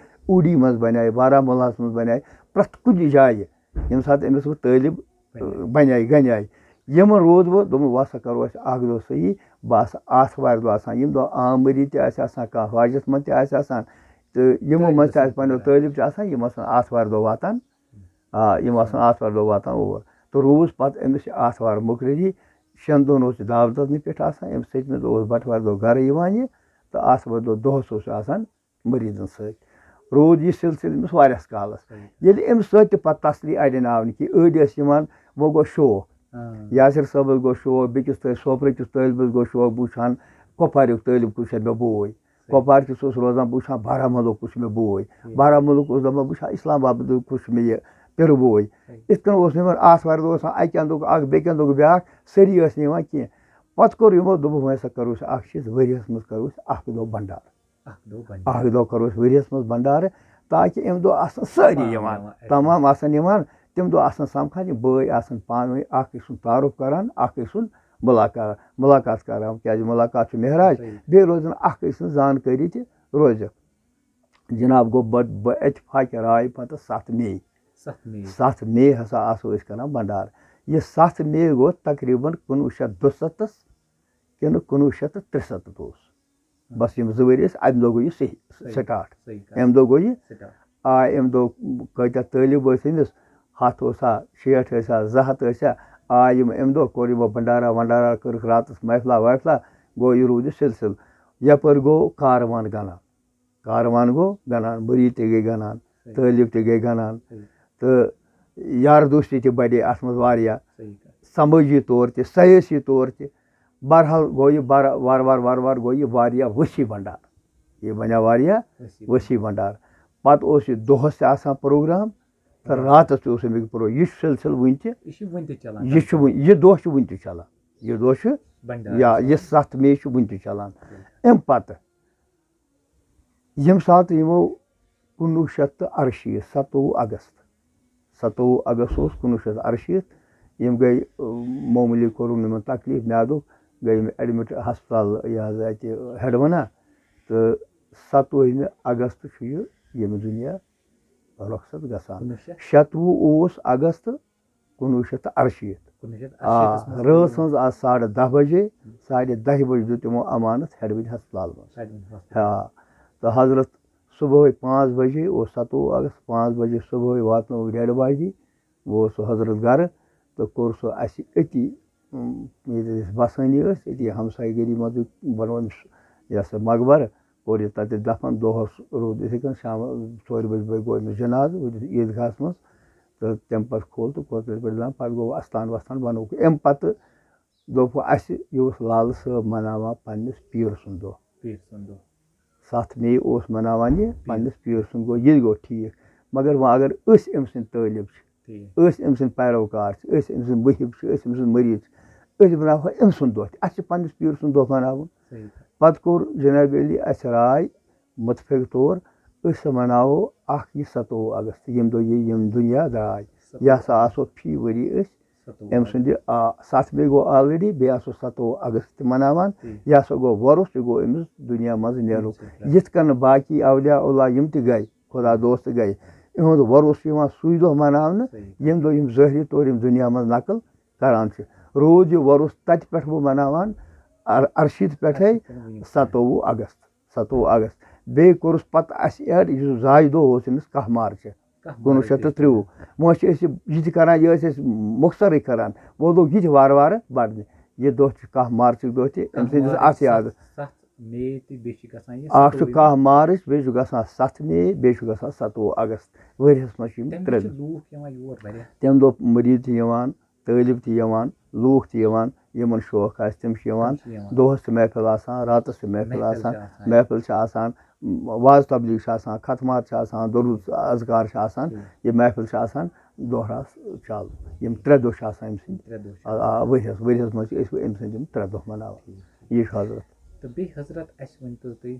اوٗڑی منٛز بَنے، بارہمولاہَس منٛز بَنے، پرٛٮ۪تھ کُنہِ جایہِ، ییٚمہِ ساتہٕ أمِس وۄنۍ تعلیٖم بَنے۔ بَنے، گَنے۔ یِمَن روٗد وۄنۍ، دوٚپُن، وۄنۍ ہسا کَرو أسۍ اَکھ دۄہ صحیح، بہٕ آسہٕ آتھوارِ دۄہ آسان، ییٚمہِ دۄہ عام مٔریٖد تہِ آسہِ آسان، کانٛہہ حاجَتھ منٛد تہِ آسہِ آسان، تہٕ یِمو منٛز تہِ آسہِ پَنٕنیو طٲلب چھِ آسان، یِم آسَن آتھوارِ دۄہ واتان۔ آ، یِم آسَن آتھوارِ دۄہ واتان اور۔ تہٕ روٗز پَتہٕ أمِس یہِ آتھوار مُقرری، شٮ۪ن دۄہَن اوس یہِ دعوتَس نِش پٮ۪ٹھ آسان، أمِس سٔتمہِ دۄہ اوس بَٹوارِ دۄہ گَرٕ یِوان یہِ، تہٕ آتھوارِ دۄہ دۄہَس اوس یہِ آسان مٔریٖدَن سۭتۍ۔ روٗد یہِ سِلسِلہٕ أمِس واریاہَس کالَس۔ صحیح۔ ییٚلہِ أمِس سۭتۍ تہِ پَتہٕ تَسلی اَڑٮ۪ن آو نہٕ کینٛہہ، أڑۍ ٲسۍ یِوان، وۄنۍ گوٚو شوق۔ آ۔ یاسر صٲبَس گوٚو شوق، بیٚکِس تہٕ سوپرٕ کِس طٲلبَس گوٚو شوق، بہٕ وٕچھ ہَن کۄپواریُک طٲلب کُس چھُ مےٚ بوے۔ صحیح۔ کۄپوارِ کِس اوس روزان، بہٕ وٕچھ ہا بارہمولہُک کُس چھُ مےٚ بوے۔ ٹھیٖک۔ بارہمولہُک اوس دَپان، بہٕ وٕچھ ہا اِسلام آبادُک کُس چھُ مےٚ یہِ پِرٕ بوے۔ صحیح۔ یِتھ کٔنۍ اوس نہٕ یِمَن آتھوارِ دۄہ آسان، اَکہِ اَندُک اَکھ، بیٚکہِ اَندُک بیٛاکھ، سٲری ٲسۍ نہٕ یِوان کینٛہہ۔ پَتہٕ کوٚر یِمو، دوٚپُکھ، وۄنۍ ہسا کَرو أسۍ اَکھ چیٖز، ؤریَس منٛز کَرو أسۍ اَکھ دۄہ بَنڈارٕ۔ اَکھ دۄہ بَنڈارٕ۔ اَکھ دۄہ کَرو أسۍ ؤریَس منٛز بَنڈارٕ، تاکہِ اَمہِ دۄہ آسَن سٲری تمام یِوان، یِوان اَسہِ۔ تمام آسَن یِوان، تِم دۄہ آسَن سَمکھان، یِم بٲے آسَن پانہٕ ؤنۍ اَکھ أکۍ سُنٛد تعارُف کَران، اَکھ أکۍ سُنٛد مُلاقات، مُلاقات کَران، کیٛازِ مُلاقات چھُ معراج، صحیح۔ بیٚیہِ روزَن اَکھ أکۍ سٕنٛز زانکٲری تہِ روزٮ۪کھ۔ جِناب، گوٚو بَد-، بَ اتفاق راے پَتہٕ سَتھ مے۔ سَتھ مے۔ سَتھ مے ہسا آسو أسۍ کَران بَنڈارٕ۔ یہِ سَتھ مے گوٚو تقریٖباً کُنوُہ شیٚتھ دُسَتتھَس کِنہٕ کُنوُہ شیٚتھ تہٕ ترٛسَتتھ اوس۔ بَس یِم زٕ ؤری ٲسۍ، اَمہِ دۄہ گوٚو یہِ صحیح صحیح، start۔ صحیح کَتھ۔ اَمہِ دۄہ گوٚو یہِ، start۔ آ، اَمہِ دۄہ کۭتیٛاہ طٲلب ٲسۍ أمِس، ہَتھ اوسا، شیٹھ ٲسا، زٕ ہَتھ ٲسا، آ، یِم اَمہِ دۄہ کوٚر یِمو بَنڈارا وَنڈارا، کٔرٕکھ راتَس محفلہ وحفلہ، گوٚو یہِ روٗد یہِ سِلسِلہٕ۔ یَپٲرۍ گوٚو کاروان گَنان۔ کاروان گوٚو گنان، مُریٖد تہِ گٔے گنان، صحیح۔ طٲلب تہِ گٔے گنان، صحیح۔ تہٕ یار دوستی تہِ بڑے اَتھ منٛز واریاہ، صحیح کَتھ۔ سمٲجی طور تہِ، سیٲسی طور تہِ۔ بہرحال گوٚو یہِ بار-، وارٕ وارٕ وارٕ وارٕ گوٚو یہِ واریاہ وسیع بنڈار۔ یہِ بنیٛاو واریاہ وسیع۔ وسیع بنڈار۔ پتہٕ اوس یہِ دۄہس تہِ آسان پروگرام تہٕ آ۔ راتس تہِ اوس اَمیُک پرو-، یہِ چھُ سلسلہٕ وُنہِ تہِ۔ یہِ چھُ وُنہِ تہِ چلان۔ یہِ چھُ وُنہِ، یہِ دۄہ چھُ وُنہِ تہِ چلان۔ یہِ دۄہ چھُ، بنڈار یا چھُ یہِ چلان۔ سَتھ مے چھُ وُنہِ تہِ چلان۔ صحیح۔ اَمہِ پتہٕ ییٚمہِ ساتہٕ یِمو کُنوُہ شیٚتھ تہٕ اَرٕشیٖتھ، سَتووُہ اَگست، سَتووُہ اَگست اوس کُنوُہ شیٚتھ اَرٕشیٖتھ، یِم گٔے، اۭں، معموٗلی کوٚرُن یِمَن تکلیٖف، میٛادُک، گٔے یِم admit ہسپتال، یہِ حظ اَتہِ ہٮ۪ڈوَنا، تہٕ سَتووُہمہِ اَگست چھُ یہِ ییٚمہِ دُنیا رۄخصت گژھان۔ کُنوُہ شیٚتھ؟ شَتوُہ اوس اَگست کُنوُہ شیٚتھ تہٕ اَرٕشیٖتھ۔ کُنوُہ شیٚتھ اَرٕشیٖتھ آ، منٛز رٲژ کوٚر ہٕنٛز آز ساڑٕ دَہ بجے، ساڑِ دَہہِ بجہِ دیُت یِمو امانت ہیڈوٕنۍ ہسپتال منٛز۔ ہیڈوٕنۍ ہسپتال۔ آ، تہٕ حضرت صُبحٲے پانٛژھ بجے اوس سَتووُہ اَگست، پانٛژھ بجے صُبحٲے واتنووُکھ ڈیڈ باڈی، ووت سُہ حضرت گرٕ تہٕ کوٚر سُہ اَسہِ أتی، اۭں، ییٚتہِ أسۍ بسٲنی ٲسۍ، أتی ہمسایہِ گٔری منٛزٕے بنوو أمِس یہِ ہسا مقبرٕ۔ کوٚر یہِ تَتہِ دَفَن۔ دۄہَس روٗد یِتھَے کٔنۍ، شام ژورِ بجہِ بٲگۍ گوٚو أمِس جنازٕ، وۄنۍ دیُت عیٖدگاہَس منٛز۔ تہٕ تَمہِ پَتہٕ کھول تہٕ کوٚر تِتھَے پٲٹھۍ دَفَن۔ پَتہٕ گوٚو اَستان وَستان بَنووُکھ۔ اَمہِ پَتہٕ دوٚپُکھ، اَسہِ، یہِ اوس لالہٕ صٲب مَناوان پنٛنِس پیٖر سُنٛد دۄہ۔ پیٖر سُنٛد دۄہ۔ سَتھ مے اوس مَناوان یہِ پیٖر۔ پنٛنِس پیٖر سُنٛد، گوٚو یہِ گوٚو ٹھیٖک۔ مگر وۄنۍ اگر أسۍ أمۍ سٕنٛدۍ طٲلب چھِ، ٹھیٖک۔ أسۍ أمۍ سٕنٛدۍ پیروکار چھِ، أسۍ أمۍ سٕنٛدۍ محب چھِ، أسۍ أمۍ سٕنٛدۍ مریٖد چھِ، أسۍ بَناوہو أمۍ سُنٛد دۄہ تہِ۔ اَسہِ چھِ پنٛنِس پیٖر سُنٛد دۄہ مَناوُن۔ صحیح کَتھ۔ پَتہٕ کوٚر جناب علی اَسہِ راے مُتفِق طور، أسۍ ہسا مَناوو اَکھ یہِ سَتووُہ اَگست، ییٚمہِ دۄہ یہِ ییٚمہِ دُنیا درٛاے۔ سَتووُہ۔ یہِ ہسا آسو فی ؤری أسۍ سَتووُہ۔ أمۍ سُنٛد یہِ، آ، سَتھ مے گوٚو already، بیٚیہِ آسو سَتووُہ اَگست تہِ مَناوان۔ ٹھیٖک۔ یہِ ہسا گوٚو وۄرُس، یہِ گوٚو أمِس دُنیا منٛز نیرُن۔ ٹھیٖک۔ یِتھ کٔنۍ باقی اولیاء اللہ یِم تہِ گٔے، خدا دوست گٔے، یِہُنٛد وۄرُس چھُ یِوان سُے دۄہ مَناونہٕ، صحیح۔ ییٚمہِ دۄہ یِم ظٲہری طور یِم دُنیا منٛز نقل کران چھِ۔ روٗد یہِ وۄرُس تَتہِ پٮ۪ٹھ بہٕ مَناوان، اَر-، اَرشیٖتھ پٮ۪ٹھَے اَرشیٖتھ پٮ۪ٹھ وٕنیُک تام۔ سَتووُہ اَگست۔ سَتووُہ اَگست۔ بیٚیہِ کوٚرُس پَتہٕ اَسہِ add، یُس زایہِ دۄہ اوس أمِس، کاہ مارچ، کاہ مارچ۔ کُنوُہ شیٚتھ تہٕ ترٛۆوُہ۔ وۄنۍ چھِ أسۍ یہِ، یہِ تہِ کَران، یہِ ٲسۍ أسۍ مۄخصرٕے کَران، وۄنۍ لوٚگ یہِ تہِ وارٕ وارٕ بَڑنہِ۔ یہِ دۄہ چھُ کاہ مارچُک دۄہ تہِ، أمۍ سٕنٛدِس اَتھ یادَس۔ سَتھ مے تہٕ بیٚیہِ چھِ گژھان یہِ اَکھ چھُ سَتووُہ۔ کاہ مارٕچ، بیٚیہِ چھُ گژھان سَتھ مے، بیٚیہِ چھُ گژھان سَتووُہ اَگست۔ ؤریَس منٛز چھِ یِم تَمہِ دۄہ ترٛےٚ چھِ دۄہ۔ لوٗکھ یِوان یور واریاہ۔ تَمہِ دۄہ مُریٖد تہِ یِوان، طٲلب تہِ یِوان، لوٗکھ تہِ یِوان، یِمَن شوق آسہِ تِم چھِ یِوان۔ تِم چھِ یِوان۔ دۄہَس چھِ محفل آسان، راتَس چھِ محفل محفل چھِ آسان، آسان۔ محفل چھِ آسان، واز تبلیغ چھِ آسان، ختمات چھِ آسان، دروٗد اذکار چھِ آسان۔ ٹھیٖک۔ یہِ محفل چھِ آسان دۄہ راتھ چالوٗ۔ یِم ترٛےٚ دۄہ چھِ آسان أمۍ سٕنٛدۍ۔ ترٛےٚ دۄہ چھِ آ، آ، آسان۔ ؤریَس، ؤریَس منٛز چھِ أسۍ أمۍ سٕنٛدۍ یِم ترٛےٚ دۄہ مَناوان۔ ٹھیٖک۔ یہِ چھُ حضرت۔ تہٕ بیٚیہِ حضرت، اَسہِ ؤنۍ تو تُہۍ،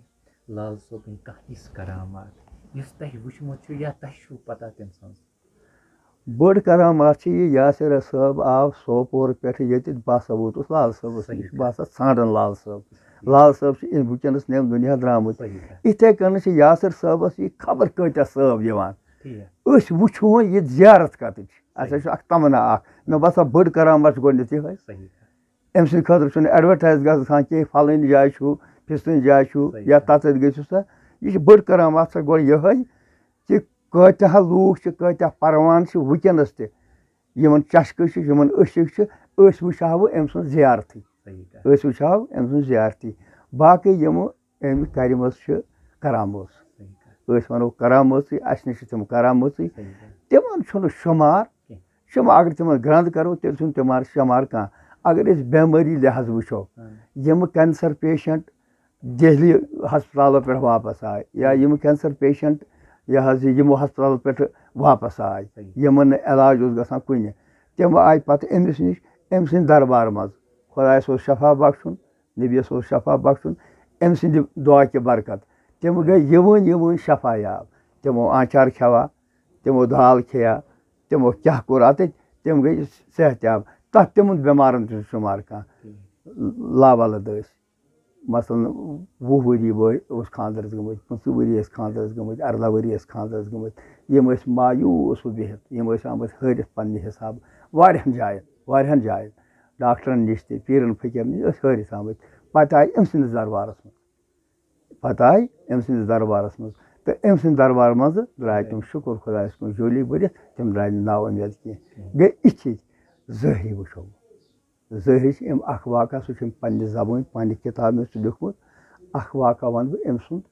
لال صٲبٕنۍ کانٛہہ یِژھ کرامات یُس تۄہہِ وٕچھمُت چھُ یا تۄہہِ چھُو پتہ تٔمۍ سٕنٛز؟ بٔڑ کرامات چھِ یہِ، یاسر صٲب آو سوپور پٮ۪ٹھٕ، ییٚتہِ بہٕ ہسا ووتُس لال صٲبَس نِش، بہٕ ہسا ژھانٛڈَن لال صٲب۔ لال صٲب چھِ وٕنکیٚنَس نٮ۪م دُنیا درٛامٕتۍ۔ یِتھَے کٔنۍ چھِ یاسر صٲبَس یہِ خبر کۭتیٛاہ صٲب یِوان۔ أسۍ وٕچھون یہِ زیارت کَتٕچ چھِ۔ اَسہِ حظ چھُ اَکھ تمنا اَکھ، مےٚ باسان بٔڑ کرامت چھِ گۄڈٕنٮ۪تھ یِہوٚے۔ أمۍ سٕنٛدِ خٲطرٕ چھُنہٕ ایڈوَٹایز گژھان کینٛہہ، فلٲنۍ جایہِ چھُ، فِستٲنۍ جایہِ چھُ، یا تَتٮ۪تھ گٔژھِو سا۔ یہِ چھِ بٔڑ کرامت سا گۄڈٕ یِہوٚے کہِ کۭتیٛاہ لوٗکھ چھِ، کۭتیٛاہ پروان چھِ وٕنکیٚنَس تہِ، یِمَن چشکہٕ چھِ، یِمَن أچھِکۍ چھِ، أسۍ وٕچھہاو أمۍ سٕنٛز زیارتٕے۔ أسۍ وٕچھہاو أمۍ سٕنٛز زیارتٕے۔ باقٕے یِمہٕ أمۍ کَرِمَژ چھِ کرامٲژ۔ أسۍ وَنو کرامٲژٕے، اَسہِ نِش چھِ تِم کرامٲژٕے۔ تِمَن چھُنہٕ شُمار۔ شُمار، اگر تِمَن گرٛنٛد کَرو، تیٚلہِ چھُنہٕ تِمَن شُمار کانٛہہ۔ اگر أسۍ بٮ۪مٲری لحاظ وٕچھو، یِم کینسر پیشنٹ دہلی ہسپتالو پٮ۪ٹھ واپس آے، یا یِم کینسر پیشنٹ یہِ حظ یہِ یِمو ہسپتالو پٮ۪ٹھ واپس آے، یِمن نہٕ علاج اوس گژھان کُنہِ، تِم آے پتہٕ أمِس نِش، أمۍ سٕنٛدِ دربار منٛز۔ خۄدایَس اوس شفا بخشُن، نبیَس اوس شفا بخشُن، أمۍ سٕنٛدِ دُعا کہِ برکت۔ تِم گٔے یِوٕنۍ یِوٕنۍ شفا یاب۔ تِمو آنچار کھٮ۪وا، تِمو دال کھیٚیا، تِمو کیٛاہ کوٚر اَتٮ۪تھ، تِم گٔے صحت یاب۔ تَتھ تِمَن بٮ۪مارَن تہِ چھُنہٕ شُمار کانٛہہ۔ لاولد ٲسۍ، مثلاً، وُہ ؤری وٲ- اوس خانٛدرَس گٔمٕتۍ، پٕنٛژٕہ ؤری ٲسۍ خانٛدرَس گٔمٕتۍ، اَرداہ ؤری ٲسۍ خانٛدرَس گٔمٕتۍ۔ یِم ٲسۍ مایوٗس بِہِتھ، یِم ٲسۍ آمٕتۍ ہٲرِتھ پنٛنہِ حِسابہٕ واریاہَن جایَن، واریاہَن جایَن۔ ڈاکٹرَن نِش تہِ، پیٖرَن فقیٖرَن نِش ٲسۍ ہٲرِتھ آمٕتۍ۔ پَتہٕ آیہِ أمۍ سٕنٛدِس دربارَس منٛز۔ پَتہٕ آیہِ أمۍ سٕنٛدِس دربارَس منٛز۔ تہٕ أمۍ سٕنٛدِ دربارٕ منٛزٕ درٛاے تِم، شُکُر خۄدایَس کُن، جولی بٔرِتھ، تِم درٛاے نہٕ نااُمید کینٛہہ۔ گٔے اِتھی ظٲہری وٕچھو۔ ظٲہری چھِ أمۍ اَکھ واقعہ، سُہ چھُ أمۍ پنٛنہِ زبٲنۍ، پنٛنہِ کِتابہِ منٛز تہِ لیوٚکھمُت۔ اَکھ واقعہ وَنہٕ بہٕ أمۍ سُنٛد،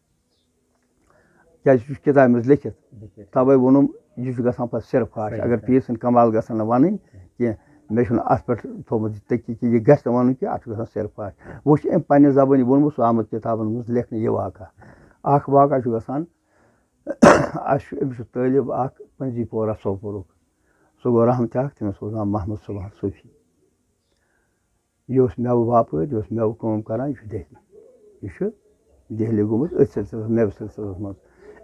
کیٛازِ یہِ چھُ کِتابہِ منٛز لیٚکھِتھ۔ تَوَے ووٚنُم، یہِ چھُ گژھان پَتہٕ صرف فاش۔ اگر پیٖر سٕنٛدۍ کمال گژھن نہٕ وَنٕنۍ کینٛہہ، مےٚ چھُنہٕ اَتھ پٮ۪ٹھ تھوٚومُت یہِ تٔکی کہِ یہِ گژھِ نہٕ وَنُن کینٛہہ، اَتھ چھُ گژھان صرف فاش۔ وۄنۍ چھُ أمۍ پنٛنہِ زبٲنۍ ووٚنمُت، سُہ آمُت کِتابَن منٛز لیکھنہٕ یہِ واقعہ۔ اَکھ واقعہ چھُ گژھان، اَسہِ چھُ، أمِس چھُ طٲلب اَکھ پٔنزی پورہ سوپورُک۔ سُہ گوٚو رحمتہِ حق، تٔمِس اوس ناو محمد صبحان صوفی۔ یہِ اوس مٮ۪وٕ باپٲرۍ، یہِ اوس مٮ۪وٕ کٲم کران، یہِ چھُ دہلی۔ یہِ چھُ دہلی گوٚمُت أتھۍ سلسلس، مٮ۪وٕ سلسلس منٛز۔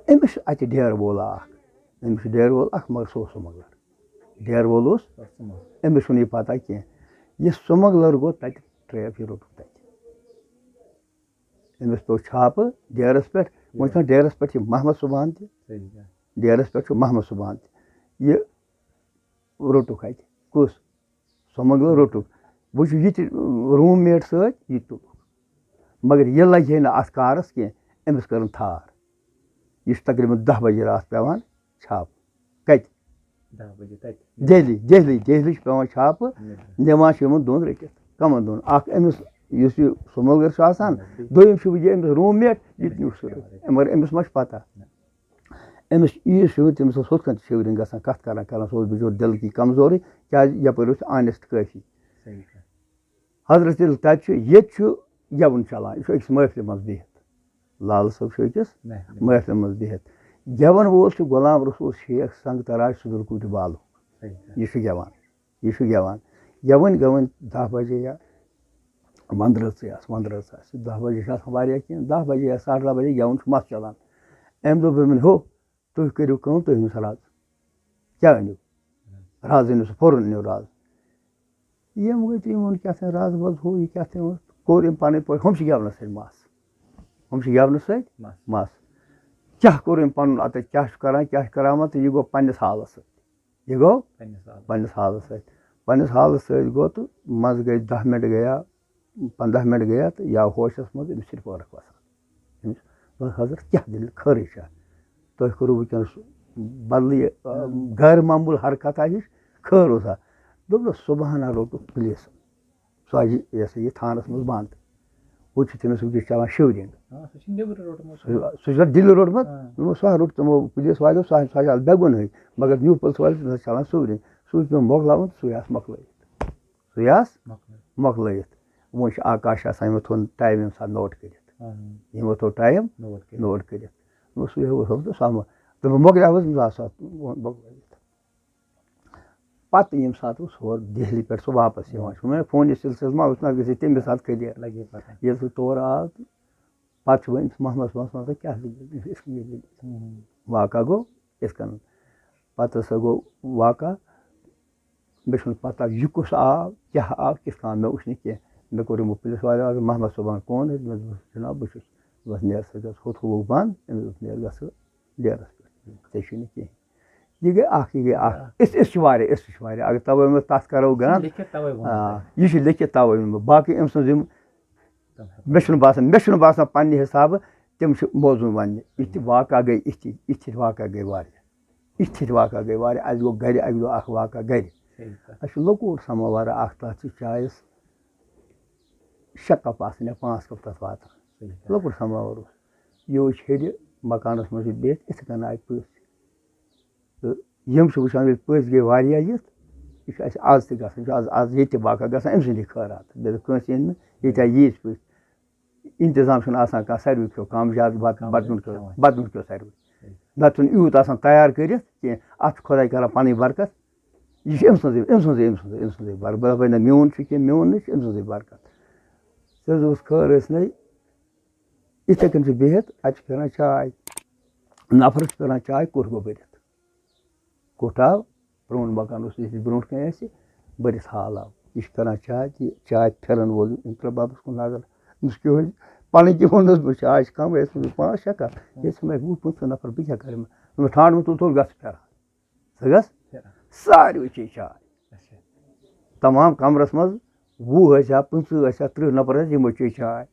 أمِس چھُ اَتہِ ڈیرٕ وول اکھ، أمِس چھُ ڈیرٕ وول اکھ، مگر سُہ اوس سُہ مۄغل۔ ڈیرٕ وول اوس، أمِس چھُنہٕ یہِ پتہ کینٛہہ۔ یہِ سُہ مۄغلر گوٚو تَتہِ ٹریپ، یہِ روٚٹُکھ تَتہِ۔ أمِس پیوٚو چھاپہٕ ڈیرس پٮ۪ٹھ، وۄنۍ چھُ ڈیرس پٮ۪ٹھ یہِ محمد صبحان تہِ، ڈیرس پٮ۪ٹھ چھُ محمد صبحان تہِ۔ یہِ روٚٹُکھ اَتہِ۔ کُس؟ سُہ مۄغل روٚٹُکھ۔ وۄنۍ چھُ یہِ تہِ روٗم میٹ سۭتۍ، یہِ تہِ تُلُکھ۔ مگر یہِ لَگہِ ہے نہٕ اَتھ کارَس کینٛہہ، أمِس کٔرٕن تھار۔ یہِ چھُ تقریٖباً دَہ بَجے راتھ پٮ۪وان چھاپہٕ۔ کَتہِ؟ دَہ بَجے تَتہِ۔ دہلی، دہلی، دہلی چھُ پٮ۪وان چھاپہٕ، نِوان چھِ یِمَن دۄن رٔٹِتھ۔ کَمَن دۄن؟ اَکھ أمِس یُس یہِ سُہ مۄغل چھُ آسان، دوٚیِم چھُ یہِ أمِس روٗم میٹ، یہِ تہِ نیوٗکھ سُہ رٔٹِتھ۔ مگر أمِس ما چھُ پَتہ؟ أمِس یہِ شِو-، تٔمِس اوس ہُتھ کٔنۍ تہِ شِورِنٛگ گژھان، کَتھ کَران کَران، سُہ اوس بِچور دِلکی کمزورٕے، کیٛازِ یَپٲرۍ اوس آنٮ۪سٹ کٲفی۔ حضرت ییٚلہِ تَتہِ چھُ، ییٚتہِ چھُ گٮ۪وُن چَلان، یہِ چھُ أکِس محفلہِ منٛز بِہِتھ، لال صٲب چھُ أکِس محفلہِ منٛز بِہِتھ۔ گٮ۪وَن وول چھُ غلام رسول شیخ سنگ تراج صدر کوٗٹہِ بالُک۔ یہِ چھُ گٮ۪وان۔ یہِ چھُ گٮ۪وان۔ گٮ۪وٕنۍ گٮ۪وٕنۍ دَہ بَجے یا وَنٛدرٲژٕے آسہٕ، وَنٛدرٲژ آسہِ، دَہ بَجے چھِ آسان واریاہ کینٛہہ، دَہ بَجے یا ساڑٕ دَہ بَجے گٮ۪وُن چھُ مَس چَلان۔ أمۍ دوٚپ یِمَن، ہیوٚو، تُہۍ کٔرِو کٲم، تُہۍ أنِو سا رَز۔ کیٛاہ أنِو؟ رَز أنِو سا، فوراً أنِو رَز۔ یِم گٔے تہٕ یِمَن کیٛاہ تام رَز وَز ہُہ، یہِ کیٛاہ تام اوس، کوٚر أمۍ پَنٕنۍ پٲٹھۍ، ہُم چھِ گٮ۪ونَس سۭتۍ مَس۔ ہُم چھِ گٮ۪ونَس سۭتۍ مَس۔ کیٛاہ کوٚر أمۍ پَنُن اَتَتھ، کیٛاہ چھُ کَران، کیٛاہ چھُ کَران، تہٕ یہِ گوٚو پنٛنِس حالَس سۭتۍ۔ یہِ گوٚو پنٛنِس حالَس۔ پنٛنِس حالَس سۭتۍ۔ پنٛنِس حالَس سۭتۍ گوٚو تہٕ منٛزٕ گٔے دَہ مِنٹ گٔیا، پنٛداہ مِنٹ گٔیا تہٕ یا ہوشَس منٛز أمِس چھِ پٲرَکھ وَسان۔ أمِس دوٚپُس، "حضرت، کیٛاہ دٔلیٖل، خٲرٕے چھا؟ تۄہہِ کوٚروٕ وٕنکیٚنَس بدلٕے، آ، غٲر معموٗل حرکتہ ہِش، خٲر اوسا؟" دوٚپنَس، "سُبحانہ روٚٹُکھ پُلیٖسَن۔" سُہ حظ یہِ، یہِ ہسا یہِ تھانَس منٛز بنٛد۔ ہُتہِ چھِ تٔمِس وٕنکیٚس چَلان شِورِنٛگ۔ آ، سُہ چھُ نیٚبرٕ روٚٹمُت۔ سُہ، سُہ چھُ دِلہِ روٚٹمُت۔ آ۔ دوٚپمَس، سُہ ہا روٚٹ تِمو پُلیٖس والیو، سُہ حظ، سُہ حظ آو بے گُنٲہٕے۔ مگر نیوٗ پُلسہٕ والٮ۪ن چھُ چَلان شِورِنٛگ۔ سُہ چھُ پیوٚمُت مۄکلاوُن، سُے آسہِ مۄکلٲیِتھ۔ سُے آسہِ مۄکلٲیِتھ۔ مۄکلٲیِتھ۔ وۄنۍ چھُ آکاش آسان، یِمو تھوٚو ٹایم ییٚمہِ ساتہٕ نوٹ کٔرِتھ۔ آ۔ یِمو تھوٚو ٹایم نوٹ کٔرِتھ۔ نوٹ کٔرِتھ۔ دوٚپمَس، سُے ہیوٗ اوس، دوٚپُس، آ، مۄ-، دوٚپُن، مۄکلیو حظ، مےٚ آسہٕ اَتھ مۄکلٲیِتھ۔ پَتہٕ ییٚمہِ ساتہٕ اوس ہورٕ دہلی پٮ۪ٹھ سُہ واپَس یِوان چھُ، مےٚ فونہِ سِلسِلَس منٛز اوس نہٕ، اَتھ گژھِ تَمہِ ساتہٕ کٔلیَر۔ لَگہِ پَتہ۔ ییٚلہِ سُہ تورٕ آو تہٕ پَتہٕ چھُ وۄنۍ أمِس محمد صٲبَس وَنان، "ژٕ کیٛاہ دٔلیٖل؟ أمِس یِتھ کٔنۍ ییٚلہِ واقعہ گوٚو یِتھ کٔنۍ۔" پَتہٕ ہسا گوٚو واقعہ، مےٚ چھُنہٕ پَتہ یہِ کُس آو، کیٛاہ آو، کِتھ کٔنۍ، مےٚ وٕچھ نہٕ کینٛہہ۔ مےٚ کوٚر یِمو پُلیٖس والٮ۪ن عرض، "محمد صٲبَن کون حظ؟" مےٚ دوٚپُس، "جِناب، بہٕ چھُس۔" دوٚپُس، "نیر سا گژھ، ہُتھ ہووُکھ بنٛد۔" أمِس دوٚپُس، "نیر گژھ ژٕ ڈیرَس پٮ۪ٹھ، ژےٚ چھُے نہٕ کِہیٖنۍ۔" یہِ گٔے اَکھ، یہِ گٔے اَکھ۔ آ۔ أسۍ، أسۍ چھِ واریاہ، أسۍ چھِ واریاہ۔ اگر تَوَے ووٚن مےٚ تَتھ کَرو یہِ چھُ گرٛنٛد۔ لیکھِتھ تَوَے ووٚنمُت آ، تۄہہِ۔ یہِ چھُ لیکھِتھ تَوَے ووٚنمُت۔ باقٕے أمۍ سٕنٛز یِم، تِم ہٮ۪کو مےٚ چھُنہٕ باسان، مےٚ چھُنہٕ باسان پنٛنہِ حِسابہٕ تِم چھِ موزوٗن وَننہِ۔ یِتھ تہِ واقعہ گٔے، یِتھ تہِ، یِتھ تہِ واقعہ گٔے واریاہ۔ یِتھ تہِ واقعہ گٔے واریاہ۔ اَسہِ گوٚو گَرِ، اَکہِ دۄہ اَکھ واقعہ گَرِ۔ صحیح کَتھ۔ اَسہِ چھُ لۄکُٹ سَماوارا اَکھ، تَتھ چھِ چایَس شےٚ کَپ آسان یا پانٛژھ کَپ تَتھ واتان۔ صحیح کَتھ۔ لۄکُٹ سَماوار اوس۔ یہِ اوس ہیٚرِ مکانَس منٛز یہِ بِہِتھ، یِتھٕ کٔنۍ آیہِ پٔژھۍ۔ تہٕ یِم چھِ وٕچھان، ییٚلہِ پٔژھۍ گٔے واریاہ یِتھ، یہِ چھُ اَسہِ آز تہِ گژھان، یہِ چھُ آز، آز ییٚتہِ تہِ واقعہ گژھان أمۍ سٕنٛدی خٲرات۔ بیٚیہِ کٲنٛسہِ یِن نہٕ، ییٚتہِ آیہِ ییٖتۍ پٔژھۍ۔ اِنتِظام چھُنہٕ آسان کانٛہہ، ساروٕے کھیوٚو کَم زیادٕ بَتہٕ، کَم بَتہٕ زیادٕ میوٚن کھیوٚو، کھٮ۪وان۔ بَتہٕ میوٚن کھیوٚو ساروٕے۔ نَتہٕ چھُنہٕ یوٗت آسان تیار کٔرِتھ کینٛہہ۔ اَتھ چھُ خۄداے کَران پَنٕنۍ برکت۔ یہِ چھُ أمۍ سٕنٛزٕے، أمۍ سٕنٛزٕے، أمۍ سٕنٛزٕے، أمۍ سٕنٛزٕے بَر-، بَرابَر نہ میون چھُ کینٛہہ، میون نہ چھُ، أمۍ سٕنٛزٕے برکت۔ ژٕ حظ اوس خٲر ٲسۍ نَے، یِتھَے کٔنۍ چھُ بِہِتھ، اَتہِ چھِ پھِران چاے۔ نفرَس چھِ پھِران چاے، کوٚٹھ گوٚو بٔرِتھ۔ کوٚٹھ آو، پرٛون مکان اوس ییٚتہِ برٛونٛٹھ کَنۍ اَسہِ، بٔرِتھ ہال آو۔ یہِ چھُ پھِران چاے، تہٕ چاے پھِرَن وول، أمۍ ترٛٲو بَبَس کُن نظر۔ أمِس کیٛاہ ہوٚتہِ؟ پَنٕنۍ کِنۍ ووٚننَس بہٕ، چاے چھِ کَمٕے، اَسہِ ووٚن پانٛژھ شےٚ کَپ۔ ییٚلہِ ژٕ مےٚ وُہ پٕنٛژٕہ نفر، بہٕ کیٛاہ کَرٕ یِمَن؟ دوٚپمَس، ٹھانٛڈ مہٕ تُل، تُل گژھ پھِران۔ ژٕ گژھ۔ پھِران۔ ساروٕے چے چاے۔ اچھا۔ تمام کمرس منٛز وُہ ٲسۍ ہا، پٕنٛژٕہ ٲسۍ ہا، تٕرٛہ نفر ٲسۍ، یِمو چے چاے۔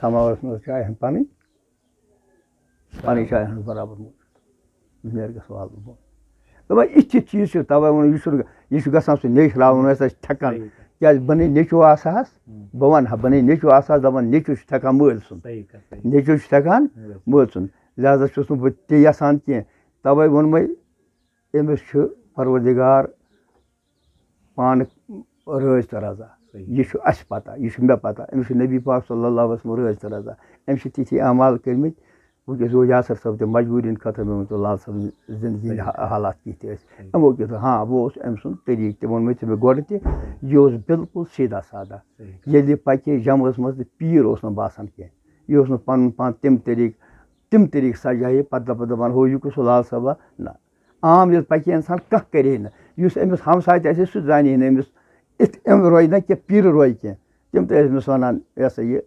سماوارس منٛز چاے ہن پنٕنۍ، پنٕنۍ چاے ہن برابر موجود۔ مےٚ گژھِ والُن بۄن۔ دپان، یِتھ یِتھ چیٖز چھِ، توے ووٚن، یہِ چھُنہٕ، یہِ چھُ گژھان سُہ نیچرل، ووٚن اَسہِ، اَسہِ چھُ تھٮ۪کان۔ صحیح کَتھ۔ کیازِ بَنٲے نیٚچوٗ آسہٕ ہس، ہُم۔ بہٕ وَنہٕ ہا، بَنٲے نیٚچوٗ آسہٕ ہس، دَپان، نیٚچوٗ چھُ تھٮ۪کان مٲلۍ سُنٛد۔ صحیح کَتھ، صحیح۔ نیٚچوٗ چھُ تھٮ۪کان مٲلۍ۔ مٲلۍ سُنٛد۔ لہذا چھُس نہٕ بہٕ تہِ یَژھان کینٛہہ۔ توے ووٚن مےٚ، أمِس چھُ پروردگار پانہٕ رٲضۍ تہٕ رضا۔ صحیح۔ یہِ چھُ اَسہِ پَتہ، یہِ چھُ مےٚ پَتہ۔ أمِس چھُ نبی پاک صلی اللہ علیہ وسلم رٲضۍ تہٕ رضا۔ أمِس چھِ تِتھی اعمال کٔرمٕتۍ۔ وٕنکیٚس گوٚو یاسر صٲب تہِ مجبوٗری ہِنٛدِ خٲطرٕ، مےٚ ؤنۍ تو لال صٲب زِندگی ہِنٛدۍ حا-، حالات کِتھ تہِ ٲسۍ۔ صحیح۔ یِمو کیُتھ، ہاں، بہٕ اوسُس أمۍ سُنٛد طریٖقہٕ تہِ ووٚن مےٚ ژےٚ مےٚ گۄڈٕ تہِ، یہِ اوس بالکل سیٖدھا سادہ۔ صحیح۔ ییٚلہِ یہِ پَکہِ ہے جمٲژ منٛز تہٕ پیٖر اوس نہٕ باسان کینٛہہ۔ یہِ اوس نہٕ پَنُن پان تَمہِ طریٖقہٕ، تِم طریٖقہٕ سَجایے، پَتہٕ دَپہٕ دَپان، ہو، یہِ کُس ہیوٗ لال صٲبا؟ نہ۔ عام ییٚلہِ پَکہِ اِنسان، کانٛہہ کَرِ ہے نہٕ۔ یُس أمِس ہمسایہِ تہِ آسہِ ہے، سُہ تہِ زانہِ ہے نہٕ أمِس۔ اِتھ أمۍ روٚے نہ کینٛہہ، پیٖرٕ روٚے کینٛہہ۔ تِم تہِ ٲسۍ أمِس وَنان، یہِ ہسا یہِ،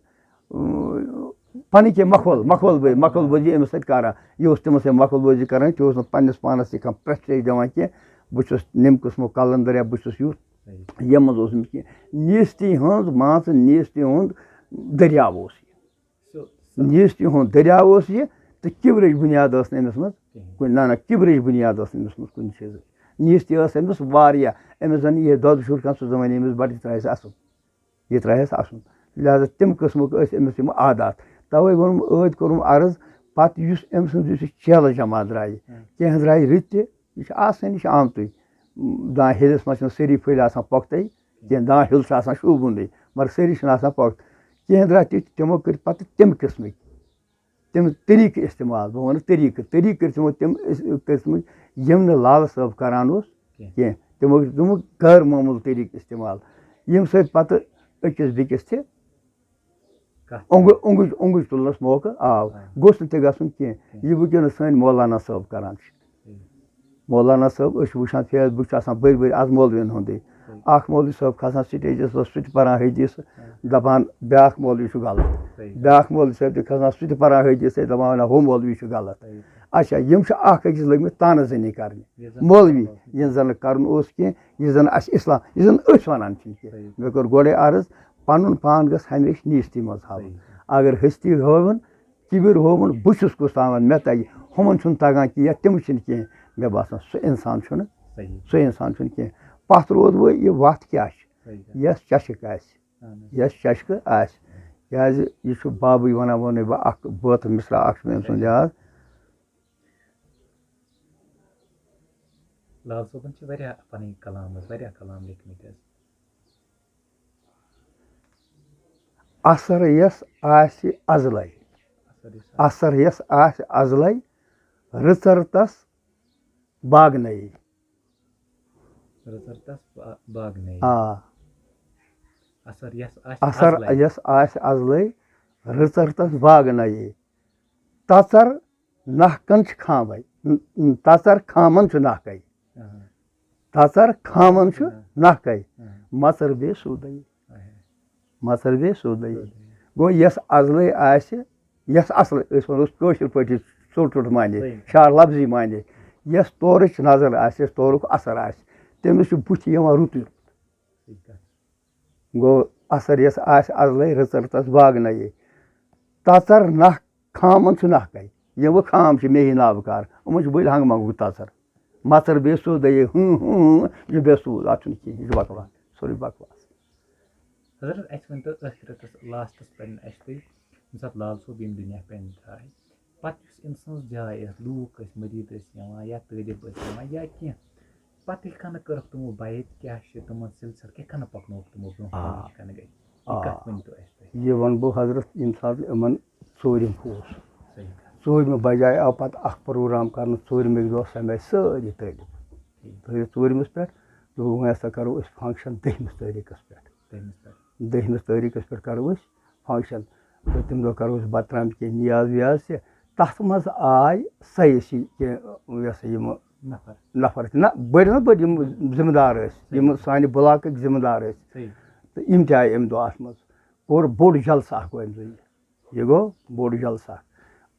اۭں، پَنٕنۍ کینٛہہ مَخول، مَخول بٲزی، مَخول بٲزی أمِس سۭتۍ کَران۔ یہِ اوس تِمَن سۭتۍ مَخول بٲزی کَران، تہِ اوس نہٕ پنٛنِس پانَس تہِ کانٛہہ پرٛٮ۪سٹیج دِوان کینٛہہ۔ بہٕ چھُس نِمہٕ قٕسمُک قلندر یا بہٕ چھُس یُتھ، یہِ منٛز اوس أمِس کینٛہہ۔ نیٖستی ہٕنٛز، مان ژٕ، نیٖستی ہُنٛد دٔریاو اوس یہِ۔ سُہ، سُہ۔ نیٖستی ہُنٛد دٔریاو اوس یہِ، تہٕ کِبرٕچ بُنیاد ٲس نہٕ أمِس منٛز کِہیٖنۍ۔ کُنہِ، نہ، نہ، کِبرٕچ بُنیاد ٲس نہٕ أمِس منٛز کُنہِ چیٖزٕچ۔ نیٖستی ٲس أمِس واریاہ، أمِس زَن یہِ دۄد شُر کانٛہہ، سُہ زَن وَنہِ أمِس، بَڑٕ یہِ ترٛایہِ اَسہِ اَصٕل، یہِ ترٛایہِ اَسہِ اَصٕل۔ لہذا تَمہِ قٕسمُک ٲسۍ أمِس یِم عادات۔ تَوَے ووٚنُم، ٲدۍ کوٚرُم عرض، پَتہٕ یُس أمۍ سٕنٛز یُس یہِ چیلہٕ جماعت درٛایہِ، ہُم۔ کینٛہہ درٛایہِ رٕتۍ تہِ، یہِ چھُ آسان، یہِ چھُ آمتُے۔ دانہِ ہِلِس منٛز چھِنہٕ سٲری پھٔلۍ آسان پۄختَے کینٛہہ، دانہِ ہِل چھُ آسان شوٗبوُنٕے، مگر سٲری چھِنہٕ آسان پۄخت۔ کینٛہہ درٛاے تِتھۍ، تِمو کٔرۍ پَتہٕ تَمہِ قٕسمٕکۍ تِم طریٖقہٕ استعمال۔ بہٕ وَنہٕ طریٖقہٕ، طریٖقہٕ کٔرۍ تِمو تِم اس-، قٕسمٕکۍ، یِم نہٕ لال صٲب کَران اوس کینٛہہ۔ کینٛہہ۔ تِمو کٔرۍ تِمو غٲر معموٗل طریٖقہٕ استعمال، ییٚمہِ سۭتۍ پَتہٕ أکِس بیٚکِس تہِ کَتھ اوٚنٛگُج، اوٚنٛگُج، اوٚنٛگُج تُلنَس موقعہٕ آو۔ آ۔ گوٚژھ نہٕ تہِ گژھُن کینٛہہ۔ ٹھیٖک۔ یہِ وٕنکیٚنَس سٲنۍ مولانا صٲب کران چھِ۔ ٹھیٖک۔ مولانا صٲب، أسۍ چھِ وٕچھان فیس بُک چھُ آسان بٔرۍ بٔرۍ آز مولوِیَن ہُنٛدُے۔ ٹھیٖک۔ اَکھ مولوی صٲب کھسان سٹیجَس پٮ۪ٹھ، سُہ تہِ پَران حدیٖث، آ۔ دَپان بیٛاکھ مولوی چھُ غلط۔ صحیح۔ بیٛاکھ مولوی صٲب تہِ کھسان، سُہ تہِ پَران حدیٖث، تہِ دَپان نہ، ہُہ مولوی چھُ غلط۔ صحیح۔ اچھا، یِم چھِ اَکھ أکِس لٔگۍ مٕتۍ طعنہٕ زنی کَرنہِ۔ یہِ زَن مولوی، یہِ زَن نہٕ کَرُن اوس کینٛہہ، یہِ زَن اَسہِ اِسلام، یہِ زَن أسۍ وَنان چھِنہٕ کینٛہہ۔ صحیح۔ مےٚ کوٚر گۄڈَے عرض، پَنُن پان گژھِ ہمیشہِ نیٖستی منٛز ہاوُن۔ صحیح۔ اگر ۂستی ہٲوٕن، کِبِر ہٲوٕن، بہٕ چھُس کُس تام، مےٚ تَگہِ، ہُمَن چھُنہٕ تَگان کینٛہہ، یا تِم چھِنہٕ کینٛہہ، مےٚ باسان، سُہ اِنسان چھُنہٕ، صحیح۔ سُہ اِنسان چھُنہٕ کینٛہہ۔ پَتھ روٗد وۄنۍ یہِ وَتھ کیٛاہ چھِ؟ صحیح۔ یۄس چَشِک آسہِ، اہن حظ۔ یۄس چَشکہٕ آسہِ، کیٛازِ یہِ چھُ بابٕے وَنان، ووٚنُے بہٕ اَکھ بٲتھ مِصرا اَکھ چھُ مےٚ أمۍ سُنٛد یاد۔ لال صٲبَن چھِ واریاہ پَنٕنۍ کلام حظ، واریاہ کلام لیکھمٕتۍ حظ۔ اثر یس آسہِ ازلے، اثر یُس آسہِ۔ اثر یس آسہِ ازلے، رٕژر تس باگنٲیی۔ رٕژر تس با-، باگنٲیی۔ آ۔ اثر یس آسہِ اثر ازلے۔ یس آسہِ ازلے، رٕژر تس باغہٕ نَیے۔ تژر نکھن چھِ خامے، تژر خامن چھُ نکھے۔ تژر خامن چھُ نکھے۔ مژر بیٚیہِ سیوٚدے۔ مژر بیٚیہِ سیوٚدے۔ گوٚو یۄس ازلے آسہِ، یۄس اصل، أسۍ ونو کٲشِر پٲٹھۍ ژوٚٹ ووٚٹ معنی، صحیح۔ شعر لفظی معنی، یۄس تورٕچ نظر آسہِ، یۄس تورُک اثر آسہِ، تٔمِس چھُ بُتھِ یِوان رُتُے۔ صحیح کتھ۔ گوٚو اثر یۄس آسہِ ازلے رٕژر تس باغہٕ نَیے۔ تژر نکھ خامن چھُ نکھے۔ یِم وۄنۍ خام چھِ مے ہی نابہٕ کار، یِمن چھُ بٔلۍ ہنٛگہٕ منٛگُک تژر۔ مژر بیٚیہِ سیوٚدے، ہٕں ہٕں ہٕں، یہِ چھُ بے سوٗد، اتھ چھُنہٕ کِہیٖنۍ، یہِ چھُ بکواس، سورُے بکواس۔ حضرت، اسہِ ؤنۍ تو ٲخرتس، لاسٹس پٮ۪ٹھ اسہِ تُہۍ، ییٚمہِ ساتہٕ لال صٲب ییٚمہِ دُنیا پٮ۪ٹھ درٛاے، پتہٕ یُس أمۍ سٕنٛز جاے ٲس، لوٗکھ ٲسۍ، مٔریٖد ٲسۍ یِوان یا طٲلب ٲسۍ یِوان یا کینٛہہ، پتہٕ یہِ کَنہٕ کٔرٕکھ تِمو بیعت، کیٛاہ چھِ تِمن سلسلہٕ کِتھ کَنہٕ پَکنووُکھ تِمو برٛونٛہہ آ۔ کُن، یِتھ کَنہٕ گٔے؟ یہِ آ۔ کَتھ ؤنۍ تو اَسہِ تُہۍ؟ یہِ وَنہٕ بہٕ حضرت، ییٚمہِ ساتہٕ یِمَن ژوٗرِم اوس۔ صحیح کَتھ۔ ژوٗرمہِ بجایہِ آو پَتہٕ اَکھ پروگرام کَرنہٕ، ژوٗرمہِ دۄہ سَمے سٲری طٲلب۔ ٹھیٖک۔ تھٲیِو ژوٗرمِس پٮ۪ٹھ، دوٚپُکھ، وۄنۍ ہسا کَرو أسۍ فنکشن دٔہمِس تٲریٖخَس پٮ۪ٹھ۔ دٔہمِس پٮ۪ٹھ۔ دٔہمِس تٲریٖخَس پٮ۪ٹھ کَرو أسۍ فنکشن۔ تہٕ تَمہِ دۄہ کَرو أسۍ بَتہٕ ترٛامہِ کینٛہہ نیاز ویاز تہِ۔ تَتھ منٛز آے سٲیِسی کینٛہہ، یہِ ہسا یِم نفر۔ نفر تہِ۔ نہ، بٔڑۍ نہ بٔڑۍ، یِم ذمہٕ دار ٲسۍ، صحیح۔ یِم سانہِ بلاکٕکۍ ذمہٕ دار ٲسۍ۔ صحیح۔ تہٕ یِم تہِ آیہِ اَمہِ دۄہ اَتھ منٛز۔ کوٚر بوٚڑ جلسہٕ اَکھ گوٚو اَمہِ دۄہ یہِ۔ یہِ گوٚو بوٚڑ جلسہٕ اَکھ۔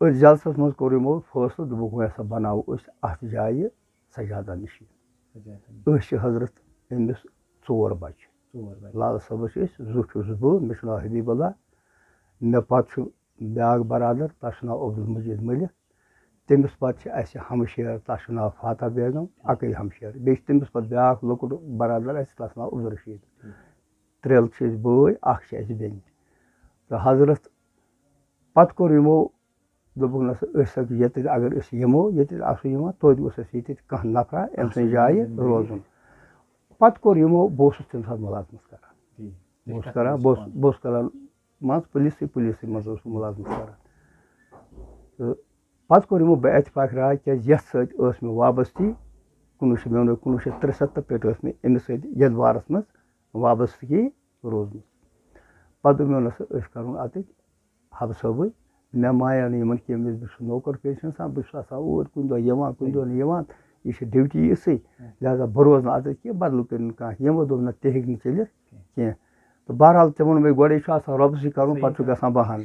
أتھۍ جلسَس منٛز کوٚر یِمو فٲصلہٕ، دوٚپُکھ، وۄنۍ ہسا بَناوو أسۍ اَتھ جایہِ سجادہ نِشیٖن۔ سجادہ نِشیٖن۔ أسۍ چھِ حضرت أمِس ژور بَچہِ۔ ژور بَچہِ۔ لال صٲبَس چھِ أسۍ، زُٹھ چھُس بہٕ، مےٚ چھُ ناو حبیب اللہ۔ مےٚ پَتہٕ چھُ بیٛاکھ برادر، تَس چھُ ناو عبدالمجید مٔلِک۔ تٔمِس پَتہٕ چھِ اَسہِ ہمشیر، تَس چھُ ناو فاتح بیگم، اَکٕے ہمشیر۔ بیٚیہِ چھُ تٔمِس پَتہٕ بیٛاکھ لۄکُٹ برادر اَسہِ، تَس ناو عبدالرشیٖد۔ ترٛےٚ چھِ أسۍ بٲے، اَکھ چھِ اَسہِ بیٚنہِ۔ تہٕ حضرت پَتہٕ کوٚر یِمو، دوٚپُکھ، نہ سا، أسۍ ہٮ۪کو ییٚتہِ، اگر أسۍ یِمو، ییٚتہِ آسو یِوان، توتہِ گوٚژھ اَسہِ ییٚتہِ کانٛہہ نفرا أمۍ سٕنٛزِ جایہِ روزُن۔ پَتہٕ کوٚر یِمو، بہٕ اوسُس تَمہِ ساتہٕ مُلازمت کران۔ ٹھیٖک۔ بہٕ اوسُس کران، بہٕ اوسُس، بہٕ اوسُس کران، مان ژٕ، پُلیٖسٕے، پُلیٖسٕے منٛز اوسُس مُلازمت کران۔ تہٕ پَتہٕ کوٚر یِمو بے اتفاق راے، کیٛازِ یَتھ سۭتۍ ٲس مےٚ وابسطگی، کُنوُہ شیٚتھ، مےٚ ووٚن، کُنوُہ شیٚتھ ترٛسَتتھ پٮ۪ٹھ ٲس مےٚ أمِس سۭتۍ یَتھ بارَس منٛز وابسطگی روٗزمٕژ۔ پَتہٕ دوٚپ مےٚ، نہ سا، أسۍ کَرُن اَتٮ۪تھ حبہٕ صٲبٕے، مےٚ مایَو نہٕ یِمَن کینٛہہ، مےٚ دوٚپُس، بہٕ چھُس نوکر پیشَن آسان، بہٕ چھُس آسان اوٗرۍ کُنہِ دۄہ یِوان، کُنہِ دۄہ نہٕ یِوان، یہِ چھِ ڈیوٹی یِژھٕے، لہذا بہٕ روزٕ نہٕ اَتٮ۪تھ کینٛہہ، بدلہٕ کٔرِو نہٕ کانٛہہ۔ یِمو دوٚپ، نہ، تہِ ہیٚکہِ نہٕ چٔلِتھ کینٛہہ۔ تہٕ بہرحال، ژےٚ ووٚنمَے گۄڈَے، چھُ آسان رۄبسٕے کَرُن، پَتہٕ چھُ گژھان بہان۔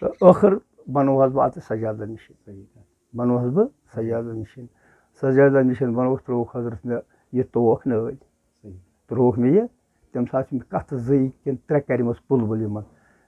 تہٕ ٲخٕر بَنووہَس بہٕ اَتٮ۪تھ سجادَن نِش، بَنووہَس بہٕ سجادَن نِش۔ سجادَن نِش بَنووُکھ، ترٛووُکھ حضرت مےٚ یہِ توکھ نٲلۍ۔ ترٛووُکھ مےٚ یہِ، تَمہِ ساتہٕ چھِ مےٚ کَتھٕ زٕے کِنہٕ ترٛےٚ کَرِمَژٕ پُل وُل یِمَن۔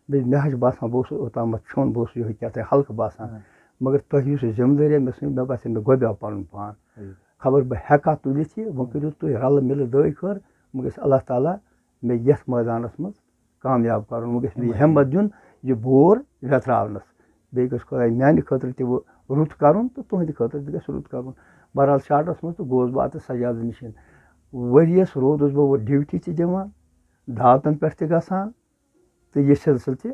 بیٚیہِ مےٚ حظ چھِ باسان، بہٕ اوسُس اوٚتامَتھ چھوٚن، بہٕ اوسُس یِہوٚے کیٛاہ تام ہلکہٕ باسان۔ ہاں۔ مگر تۄہہِ یُس یہِ ذِمہٕ دٲری مےٚ سٕنٛز، مےٚ باسے مےٚ گۄبیو پَنُن پان۔ صحیح۔ خبر بہٕ ہٮ۪کا تُلِتھ یہِ، وۄنۍ کٔرِو تُہۍ رَلہٕ مِلہٕ دٲے خٲر، وۄنۍ گژھِ اللہ تعالیٰ مےٚ یَتھ مٲدانَس منٛز کامیاب کَرُن، وۄنۍ گژھِ مےٚ یہِ ہِمت دیُن یہِ بور وٮ۪تراونَس۔ بیٚیہِ گژھِ خۄداے میٛانہِ خٲطرٕ تہِ وۄنۍ رُت کَرُن تہٕ تُہٕنٛدِ خٲطرٕ تہِ گژھِ رُت کَرُن۔ بہرحال، شاٹَس منٛز تہٕ گوس بہٕ اَتہِ سجادٕ نِشَن۔ ؤریَس روٗدُس بہٕ وۄنۍ ڈیوٹی تہِ دِوان، دعوتَن پٮ۪ٹھ تہِ گژھان تہٕ یہِ سلسلہٕ تہِ،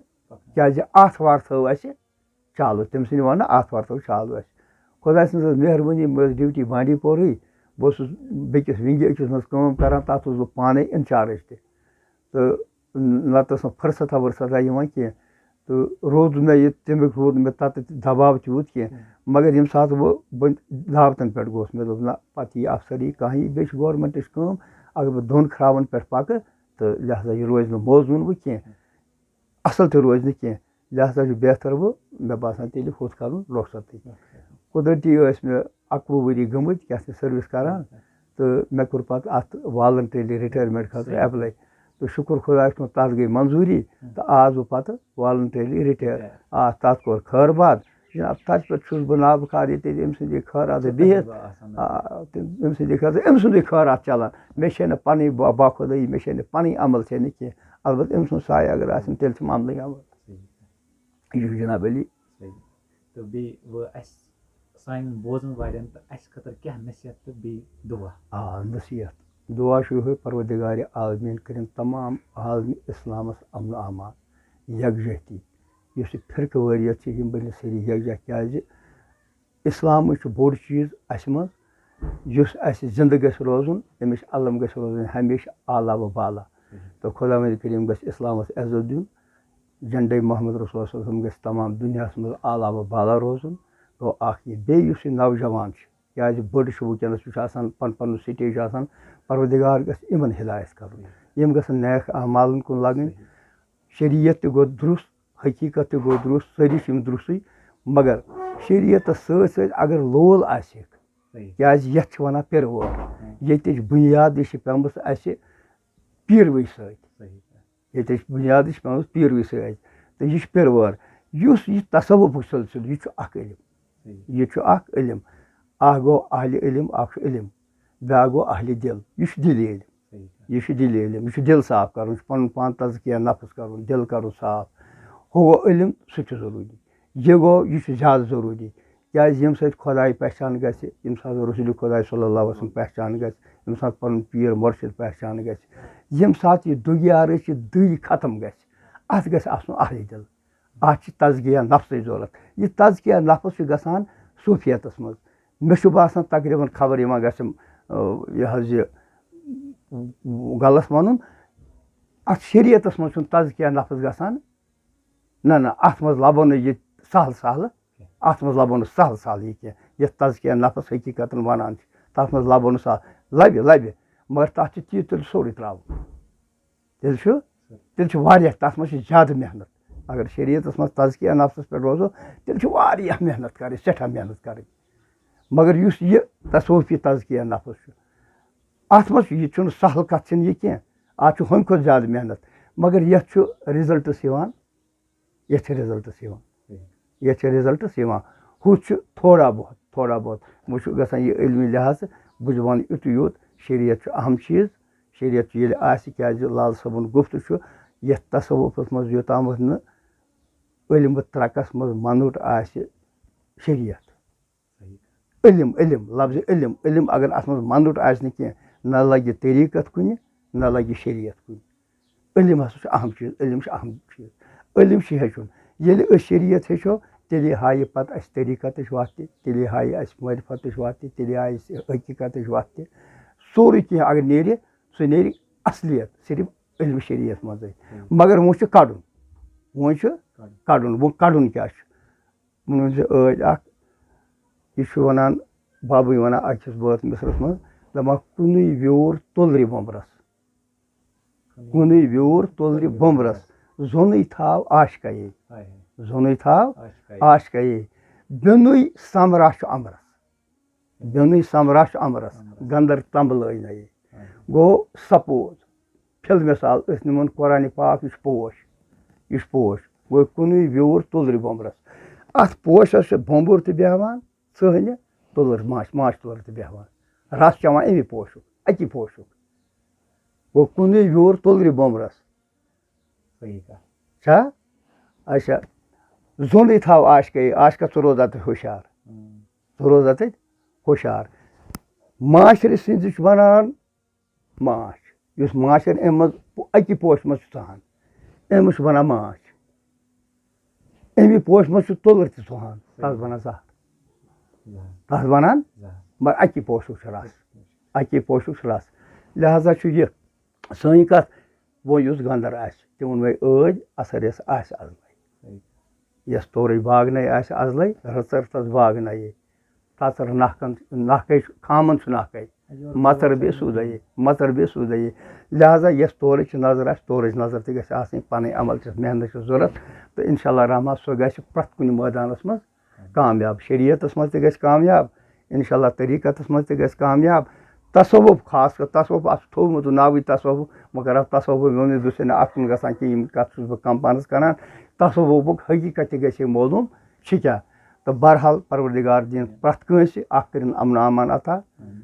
کیٛازِ آتھوار تھٲو اَسہِ چالوٗ، تٔمۍ سٕنٛدِ وَنہٕ آتھوار تھٲو چالوٗ اَسہِ۔ خۄداے سٕنٛز ٲس مہربٲنی، مےٚ ٲس ڈیوٹی بانڈی پورٕے، بہٕ اوسُس بیٚکِس وِنٛگہِ أکِس منٛز کٲم کَران، تَتھ اوسُس بہٕ پانَے اِنچارٕج تہِ۔ تہٕ نَتہٕ ٲس نہٕ فٕرصتھا ؤرصتھا یِوان کینٛہہ۔ تہٕ روٗد مےٚ یہِ، تَمیُک روٗد نہٕ مےٚ تَتہِ دَباو تیوٗت کینٛہہ۔ مگر ییٚمہِ ساتہٕ بہٕ، بہٕ دعوتَن پٮ۪ٹھ گوس، مےٚ دوٚپ، نہ، پَتہٕ یی اَفسَر، یی کانٛہہ، یی، بیٚیہِ چھِ گورمٮ۪نٛٹٕچ کٲم، اگر بہٕ دۄن خرابَن پٮ۪ٹھ پَکہٕ، تہٕ لہذا یہِ روزِ نہٕ موزوٗن وۄنۍ کینٛہہ، اَصٕل تہِ روزِ نہٕ کینٛہہ۔ لہذا چھُ بہتر وۄنۍ، مےٚ باسان، تیٚلہِ ہُتھ کَرُن رۄخصتٕے۔ قۄدرٔتی ٲسۍ مےٚ اَکوُہ ؤری گٔمٕتۍ، کیٛاہ چھِ سٔروِس کَران، تہٕ مےٚ کوٚر پَتہٕ اَتھ voluntary retirement خٲطرٕ apply۔ تہٕ شُکُر خۄدایَس کُن، تَتھ گٔے منظوٗری، تہٕ آس بہٕ پَتہٕ voluntarily retire۔ آ، تَتھ کوٚر خٲر باد۔ جِناب، تَتہِ پٮ۪ٹھ چھُس بہٕ نابہٕ کار، ییٚتہِ أمۍ سٕنٛدِ خٲراتہٕ بِہِتھ، آ، تہٕ أمۍ سٕنٛدِ خٲراتہٕ، أمۍ سُنٛدُے خٲراتھ چَلان۔ مےٚ چھے نہٕ پَنٕنۍ با-، باخۄدٲیی، مےٚ چھے نہٕ پَنٕنۍ عمل چھے نہٕ کینٛہہ۔ البتہ أمۍ سُنٛد سایہِ اگر آسن، تیٚلہِ چھِ معاملٕے عمل۔ یہِ چھُ جِناب علی۔ تہٕ بیٚیہِ وۄنۍ اَسہِ سانٮ۪ن بوزَن والٮ۪ن تہٕ اَسہِ خٲطرٕ کیٛاہ نصیحت تہٕ بیٚیہِ دُعا؟ آ، نصیحت۔ دُعا چھُ یِہوٚے، پروردگارِ عالمیٖن کٔرِن تمام عالمِ اِسلامَس اَمن و امان، یَکجٲہتی۔ یُس یہِ فِرقہٕ وٲریت چھِ، یِم بٔنِن سٲری یَکجاہ، کیٛازِ اِسلامٕے چھُ بوٚڑ چیٖز اَسہِ منٛز۔ یُس اَسہِ زِندٕ گژھِ روزُن، أمِس علم گژھِ روزُن ہمیشہِ اعلیٰ و بالا۔ تہٕ خۄداوندِ کٔرِیٖم گژھِ اِسلامَس عزت دیُن۔ جنڈے محمد رسول صلی اللہ علیہ وسلم گژھِ تمام دُنیاہَس منٛز اعلیٰ و بالا روزُن۔ گوٚو اَکھ یہِ۔ بیٚیہِ یُس یہِ نوجوان چھُ، کیٛازِ بٔڑ چھُ وٕنکیٚنَس، یہِ چھُ آسان پَن پَنُن سٹیج چھُ آسان، پروردگار گژھِ یِمَن ہدایت کَرُن، یِم گژھن نیک اعمالَن کُن لَگٕنۍ۔ شریعت تہِ گوٚو درُست، حقیٖقت تہِ گوٚو درُست، سٲری چھِ یِم درُستٕے، مگر شریعتَس سۭتۍ سۭتۍ اگر لول آسہِ، صحیح۔ کیٛازِ یَتھ چھِ وَنان پِرٕ وٲر۔ ہاں۔ ییٚتِچ بُنیاد یہِ چھِ پیٚمٕژ اَسہِ پیٖروٕے سۭتۍ۔ صحیح۔ ییٚتِچ بُنیاد یہِ چھِ پیٚمٕژ پیٖروٕے سۭتۍ۔ تہٕ یہِ چھِ پِرٕ وٲر۔ یُس یہِ تصوفُک سلسلہٕ، یہِ چھُ اَکھ علم۔ صحیح۔ یہِ چھُ اَکھ علم۔ اَکھ گوٚو اہلِ علم، اَکھ چھُ علم۔ بیٛاکھ گوٚو اہلِ دِل۔ یہِ چھُ دِلی علم۔ صحیح۔ یہِ چھُ دِلی علم۔ یہِ چھُ دِل صاف کَرُن، یہِ چھُ پَنُن پان تزکیہ نفس کَرُن، دِل کَرُن صاف۔ ہُہ گوٚو علم، سُہ تہِ چھُ ضروٗری۔ یہِ گوٚو، یہِ چھُ زیادٕ ضروٗری۔ کیٛازِ ییٚمہِ سۭتۍ خۄداے پہچان گژھِ، ییٚمہِ ساتہٕ رسول خۄداے صلی اللہ علیہ وسلم پہچان گژھِ، ییٚمہِ ساتہٕ پَنُن پیٖر مُرشِد پہچان گژھِ، ییٚمہِ ساتہٕ یہِ دُگیارٕچ یہِ دٕے ختم گژھِ، اَتھ گژھِ آسُن اہلِ دِل۔ اَتھ چھِ تزکیہ نفسٕچ ضوٚرَتھ۔ یہِ تزکیہ نفس چھُ گژھان صوفیتَس منٛز۔ مےٚ چھُ باسان تقریٖباً خبر یِوان گژھِ، آ، یہِ حظ یہِ غلط وَنُن۔ اَتھ شریعتَس منٛز چھُنہٕ تزکیہ نفس گژھان۔ نہ، نہ، اَتھ منٛز لَبو نہٕ یہِ سہل سہلہٕ۔ اَتھ منٛز لَبو نہٕ سہل سہل یہِ کینٛہہ۔ یَتھ تزکیہ نفس حقیٖقتاً وَنان چھِ، تَتھ منٛز لَبو نہٕ سہل۔ لَبہِ، لَبہِ، مگر تَتھ چھِ تیٖژ تیٚلہِ سورُے ترٛاوُن۔ تیٚلہِ چھُ، تیٚلہِ چھُ واریاہ، تَتھ منٛز چھِ زیادٕ محنت۔ اگر شریعتَس منٛز تزکیہ نفسَس پٮ۪ٹھ روزو، تیٚلہِ چھِ واریاہ محنت کَرٕنۍ، سٮ۪ٹھاہ محنت کَرٕنۍ۔ مگر یُس یہِ تصوفی تزکیہ نفس چھُ، اَتھ منٛز چھُ، یہِ چھُنہٕ سہل کَتھ چھَنہٕ یہِ کینٛہہ۔ اَتھ چھُ ہُمہِ کھۄتہٕ زیادٕ محنت۔ مگر یَتھ چھُ results یِوان، یَتھ چھِ results یِوان۔ یَتھ چھِ results یِوان۔ ہُتھ چھُ تھوڑا بہت، تھوڑا بہت۔ وۄنۍ چھُ گژھان یہِ علمی لحاظ، بہٕ چھُس وَنان یُتُے یوت، شریعت چھُ اہم چیٖز۔ شریعت چھُ ییٚلہِ آسہِ، کیٛازِ لال صٲبُن گُفت چھُ، یَتھ تصوفَس منٛز یوٚتامَتھ نہٕ علم ترٛکَس منٛز مَنُٹ آسہِ شریعت۔ صحیح۔ علم، علم، لفظِ علم، علم اگر اَتھ منٛز مَنُٹ آسہِ نہٕ کینٛہہ، نہ لَگہِ طریٖقت کُنہِ، نہ لَگہِ شریعت کُنہِ۔ علم ہسا چھُ اہم چیٖز، علم چھُ اہم چیٖز۔ علم چھُ ہیٚچھُن۔ ییٚلہِ أسۍ شریعت ہیٚچھو، تیٚلے ہایہِ پَتہٕ اَسہِ طریٖقتٕچ وَتھ تہِ، تیٚلے ہایہِ اَسہِ معرفتٕچ وَتھ تہِ، تیٚلے ہایہِ اَسہِ حقیٖقتٕچ وَتھ تہِ۔ سورُے کینٛہہ اگر نیرِ، سُہ نیرِ اصلیت صرف علم شریعت منٛزٕے۔ ہم۔ مگر وۄنۍ چھُ کَڑُن، وۄنۍ چھُ کَڑُن۔ کَڑُن۔ وۄنۍ کَڑُن کیٛاہ چھُ؟ ووٚنُن زِ ٲدۍ اَکھ، یہِ چھُ وَنان، بابٕے وَنان أکِس بٲتھ مِصرَس منٛز، دَپان، "کُنُے ویوٗر تُلرِ بومبرَس، کُنُے ویوٗر تُلرِ بومبرَس، زوٚنُے تھاو عاشقَیے، ہاے ہاے۔ زوٚنُے تھاو عاشقَیے۔ عاشقَیے، بیوٚنُے سَمرا چھُ اَمبرَس، بیوٚنُے سَمرا چھُ اَمبرَس، اَمبرَس۔ گَندَر تَمبلٲے نَیے۔" ہاے۔ گوٚو سَپوز، فِل مِثال، أسۍ نِمون قرآنِ پاک، یہِ چھُ پوش، یہِ چھُ پوش۔ گوٚو کُنُے ویوٗر تُلرِ بومبرَس۔ اَتھ پوشَس چھُ بومبُر تہِ بیٚہوان، ژٕہنہِ تُلر ماچھ، ماچھ تُلر تہِ بیٚہوان۔ رَس چٮ۪وان اَمی پوشُک، اَکی پوشُک۔ گوٚو کُنُے ویوٗر تُلرِ بومبرَس۔ صحیح کَتھ۔ چھا؟ اچھا، زوٚنٕے تھاو عاشقَے، عاشقَس ژٕ روزا تہٕ ہُشار۔ ہُم۔ ژٕ روزا تَتہِ ہُشار۔ ماشرِ سٕنٛزِ چھُ وَنان ماچھ، یُس ماچھ اَمہِ منٛز اَکی پوشہِ منٛز چھُ ژَہان، أمِس چھُ وَنان ماچھ۔ اَمی پوشہِ منٛز چھُ تُلر تہِ ژَہان، تَتھ وَنان زَہر۔ زَہر۔ تَتھ وَنان، زَہر۔ مگر اَکی پوشُک چھُ رَس، اَکی پوشُک چھُ رَس۔ لہذا چھُ یہِ سٲنۍ کَتھ، وۄنۍ یُس گَندَر آسہِ، تِمَن وَے ٲدۍ اَثر یَس آسہِ اَزلَے۔ یَس تورٕے باغنَے آسہِ اَزلَے، رٕژَر تَس باغنَیے۔ تَژَر نَکھَن، نَکھَے چھُ، خامَن چھُ نَکھَے۔ مَژَر بیٚیہِ سیوٚدَے، مَژَر بیٚیہِ سیوٚدَے۔ لہذا یَس تورٕچ نظر آسہِ، تورٕچ نظر تہِ گژھِ آسٕنۍ، پَنٕنۍ عمل چھِ، محنت چھِ ضوٚرَتھ۔ تہٕ اِنشاء اللہ الرحمٰن سُہ گژھِ پرٛٮ۪تھ کُنہِ مٲدانَس منٛز کامیاب، شریعتَس منٛز تہِ گژھِ کامیاب، اِنشاء اللہ طریٖقَتَس منٛز تہِ گژھِ کامیاب۔ تصوف، خاص کر تصوف، اَتھ چھُ تھوٚومُت ناوٕے تصوف، مگر اَتھ تصوف ووٚن نہٕ، دوٚپُس ہے نہ، اَتھ کُن گژھان کِہیٖنۍ، کَتھ چھُس بہٕ کَم پانَس کَران۔ تصوفُک حقیٖقت تہِ گژھِ ہے معلوٗم، چھِ کیٛاہ۔ تہٕ بہرحال پروردگار دِیِن پرٛٮ۪تھ کٲنٛسہِ اَکھ کٔرِن اَمن و امان عطا۔ آمیٖن۔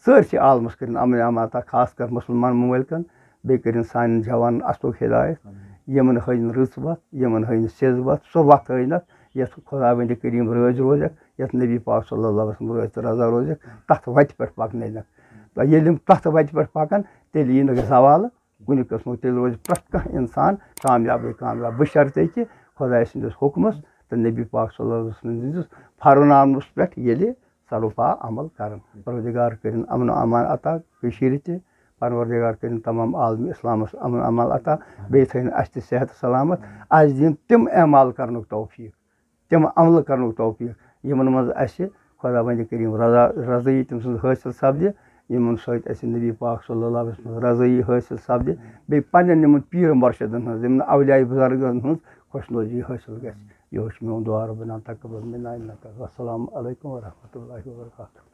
سٲرسٕے عالمَس کٔرِن اَمن و امان عطا، خاص کر مُسلمان ممٲلکَن، بیٚیہِ کٔرِن سانٮ۪ن جوانَن اَصلُک ہدایت، آمیٖن۔ یِمَن ہٲیِن رٕژ وَتھ، یِمَن ہٲیِن سیٚز وَتھ، سۄ وَتھ ہٲیِنَکھ یَتھ خۄداوندِ کریٖم رٲضۍ روزٮ۪کھ، یَتھ نبی پاک صلی اللہ علیہ وسلم رٲضۍ تہٕ رضا روزٮ۪کھ، تَتھ وَتہِ پٮ۪ٹھ پَکنٲینَکھ۔ تہٕ ییٚلہِ یِم تَتھ وَتہِ پٮ۪ٹھ پَکَن، تیٚلہِ یی نہٕ زوال کُنہِ قٕسمُک، تیٚلہِ روزِ پرٛٮ۪تھ کانٛہہ اِنسان کامیابٕے کامیاب، بشرطے کہِ خۄداے سٕنٛدِس حُکمَس تہٕ نبی پاک صلی اللہ علیہ وسلم سٕنٛدِس فرمانَس پٮ۪ٹھ ییٚلہِ سرپا عمل کَرَن۔ پروردگار کٔرِن اَمن و امان عطا کٔشیٖرِ تہِ، پروردگار کٔرِن تمام عالم اسلامس امن عمل عطا، بیٚیہِ تھٲیِن اسہِ تہِ صحت سلامت، اسہِ دِن تِم اعمال کرنُک توفیق، تِم عملہٕ کرنُک توفیق، یِمن منٛز اسہِ خۄداوندِ کریم رضا رضٲیی تٔمۍ سٕنٛز حٲصِل سپدِ، یِمن سۭتۍ اسہِ نبی پاک صلی اللہ علیہ وسلم رضٲیی حٲصِل سپدِ، بیٚیہِ پننٮ۪ن یِمن پیٖر مرشدن ہٕنٛز، یِمن اولیاء بزرگن ہٕنٛز خۄش نوزی حٲصِل گژھِ۔ یہِ اوس میون دعا، ربنا تقبل منا انک۔ السلام علیکم ورحمۃ اللہ وبرکاتہ۔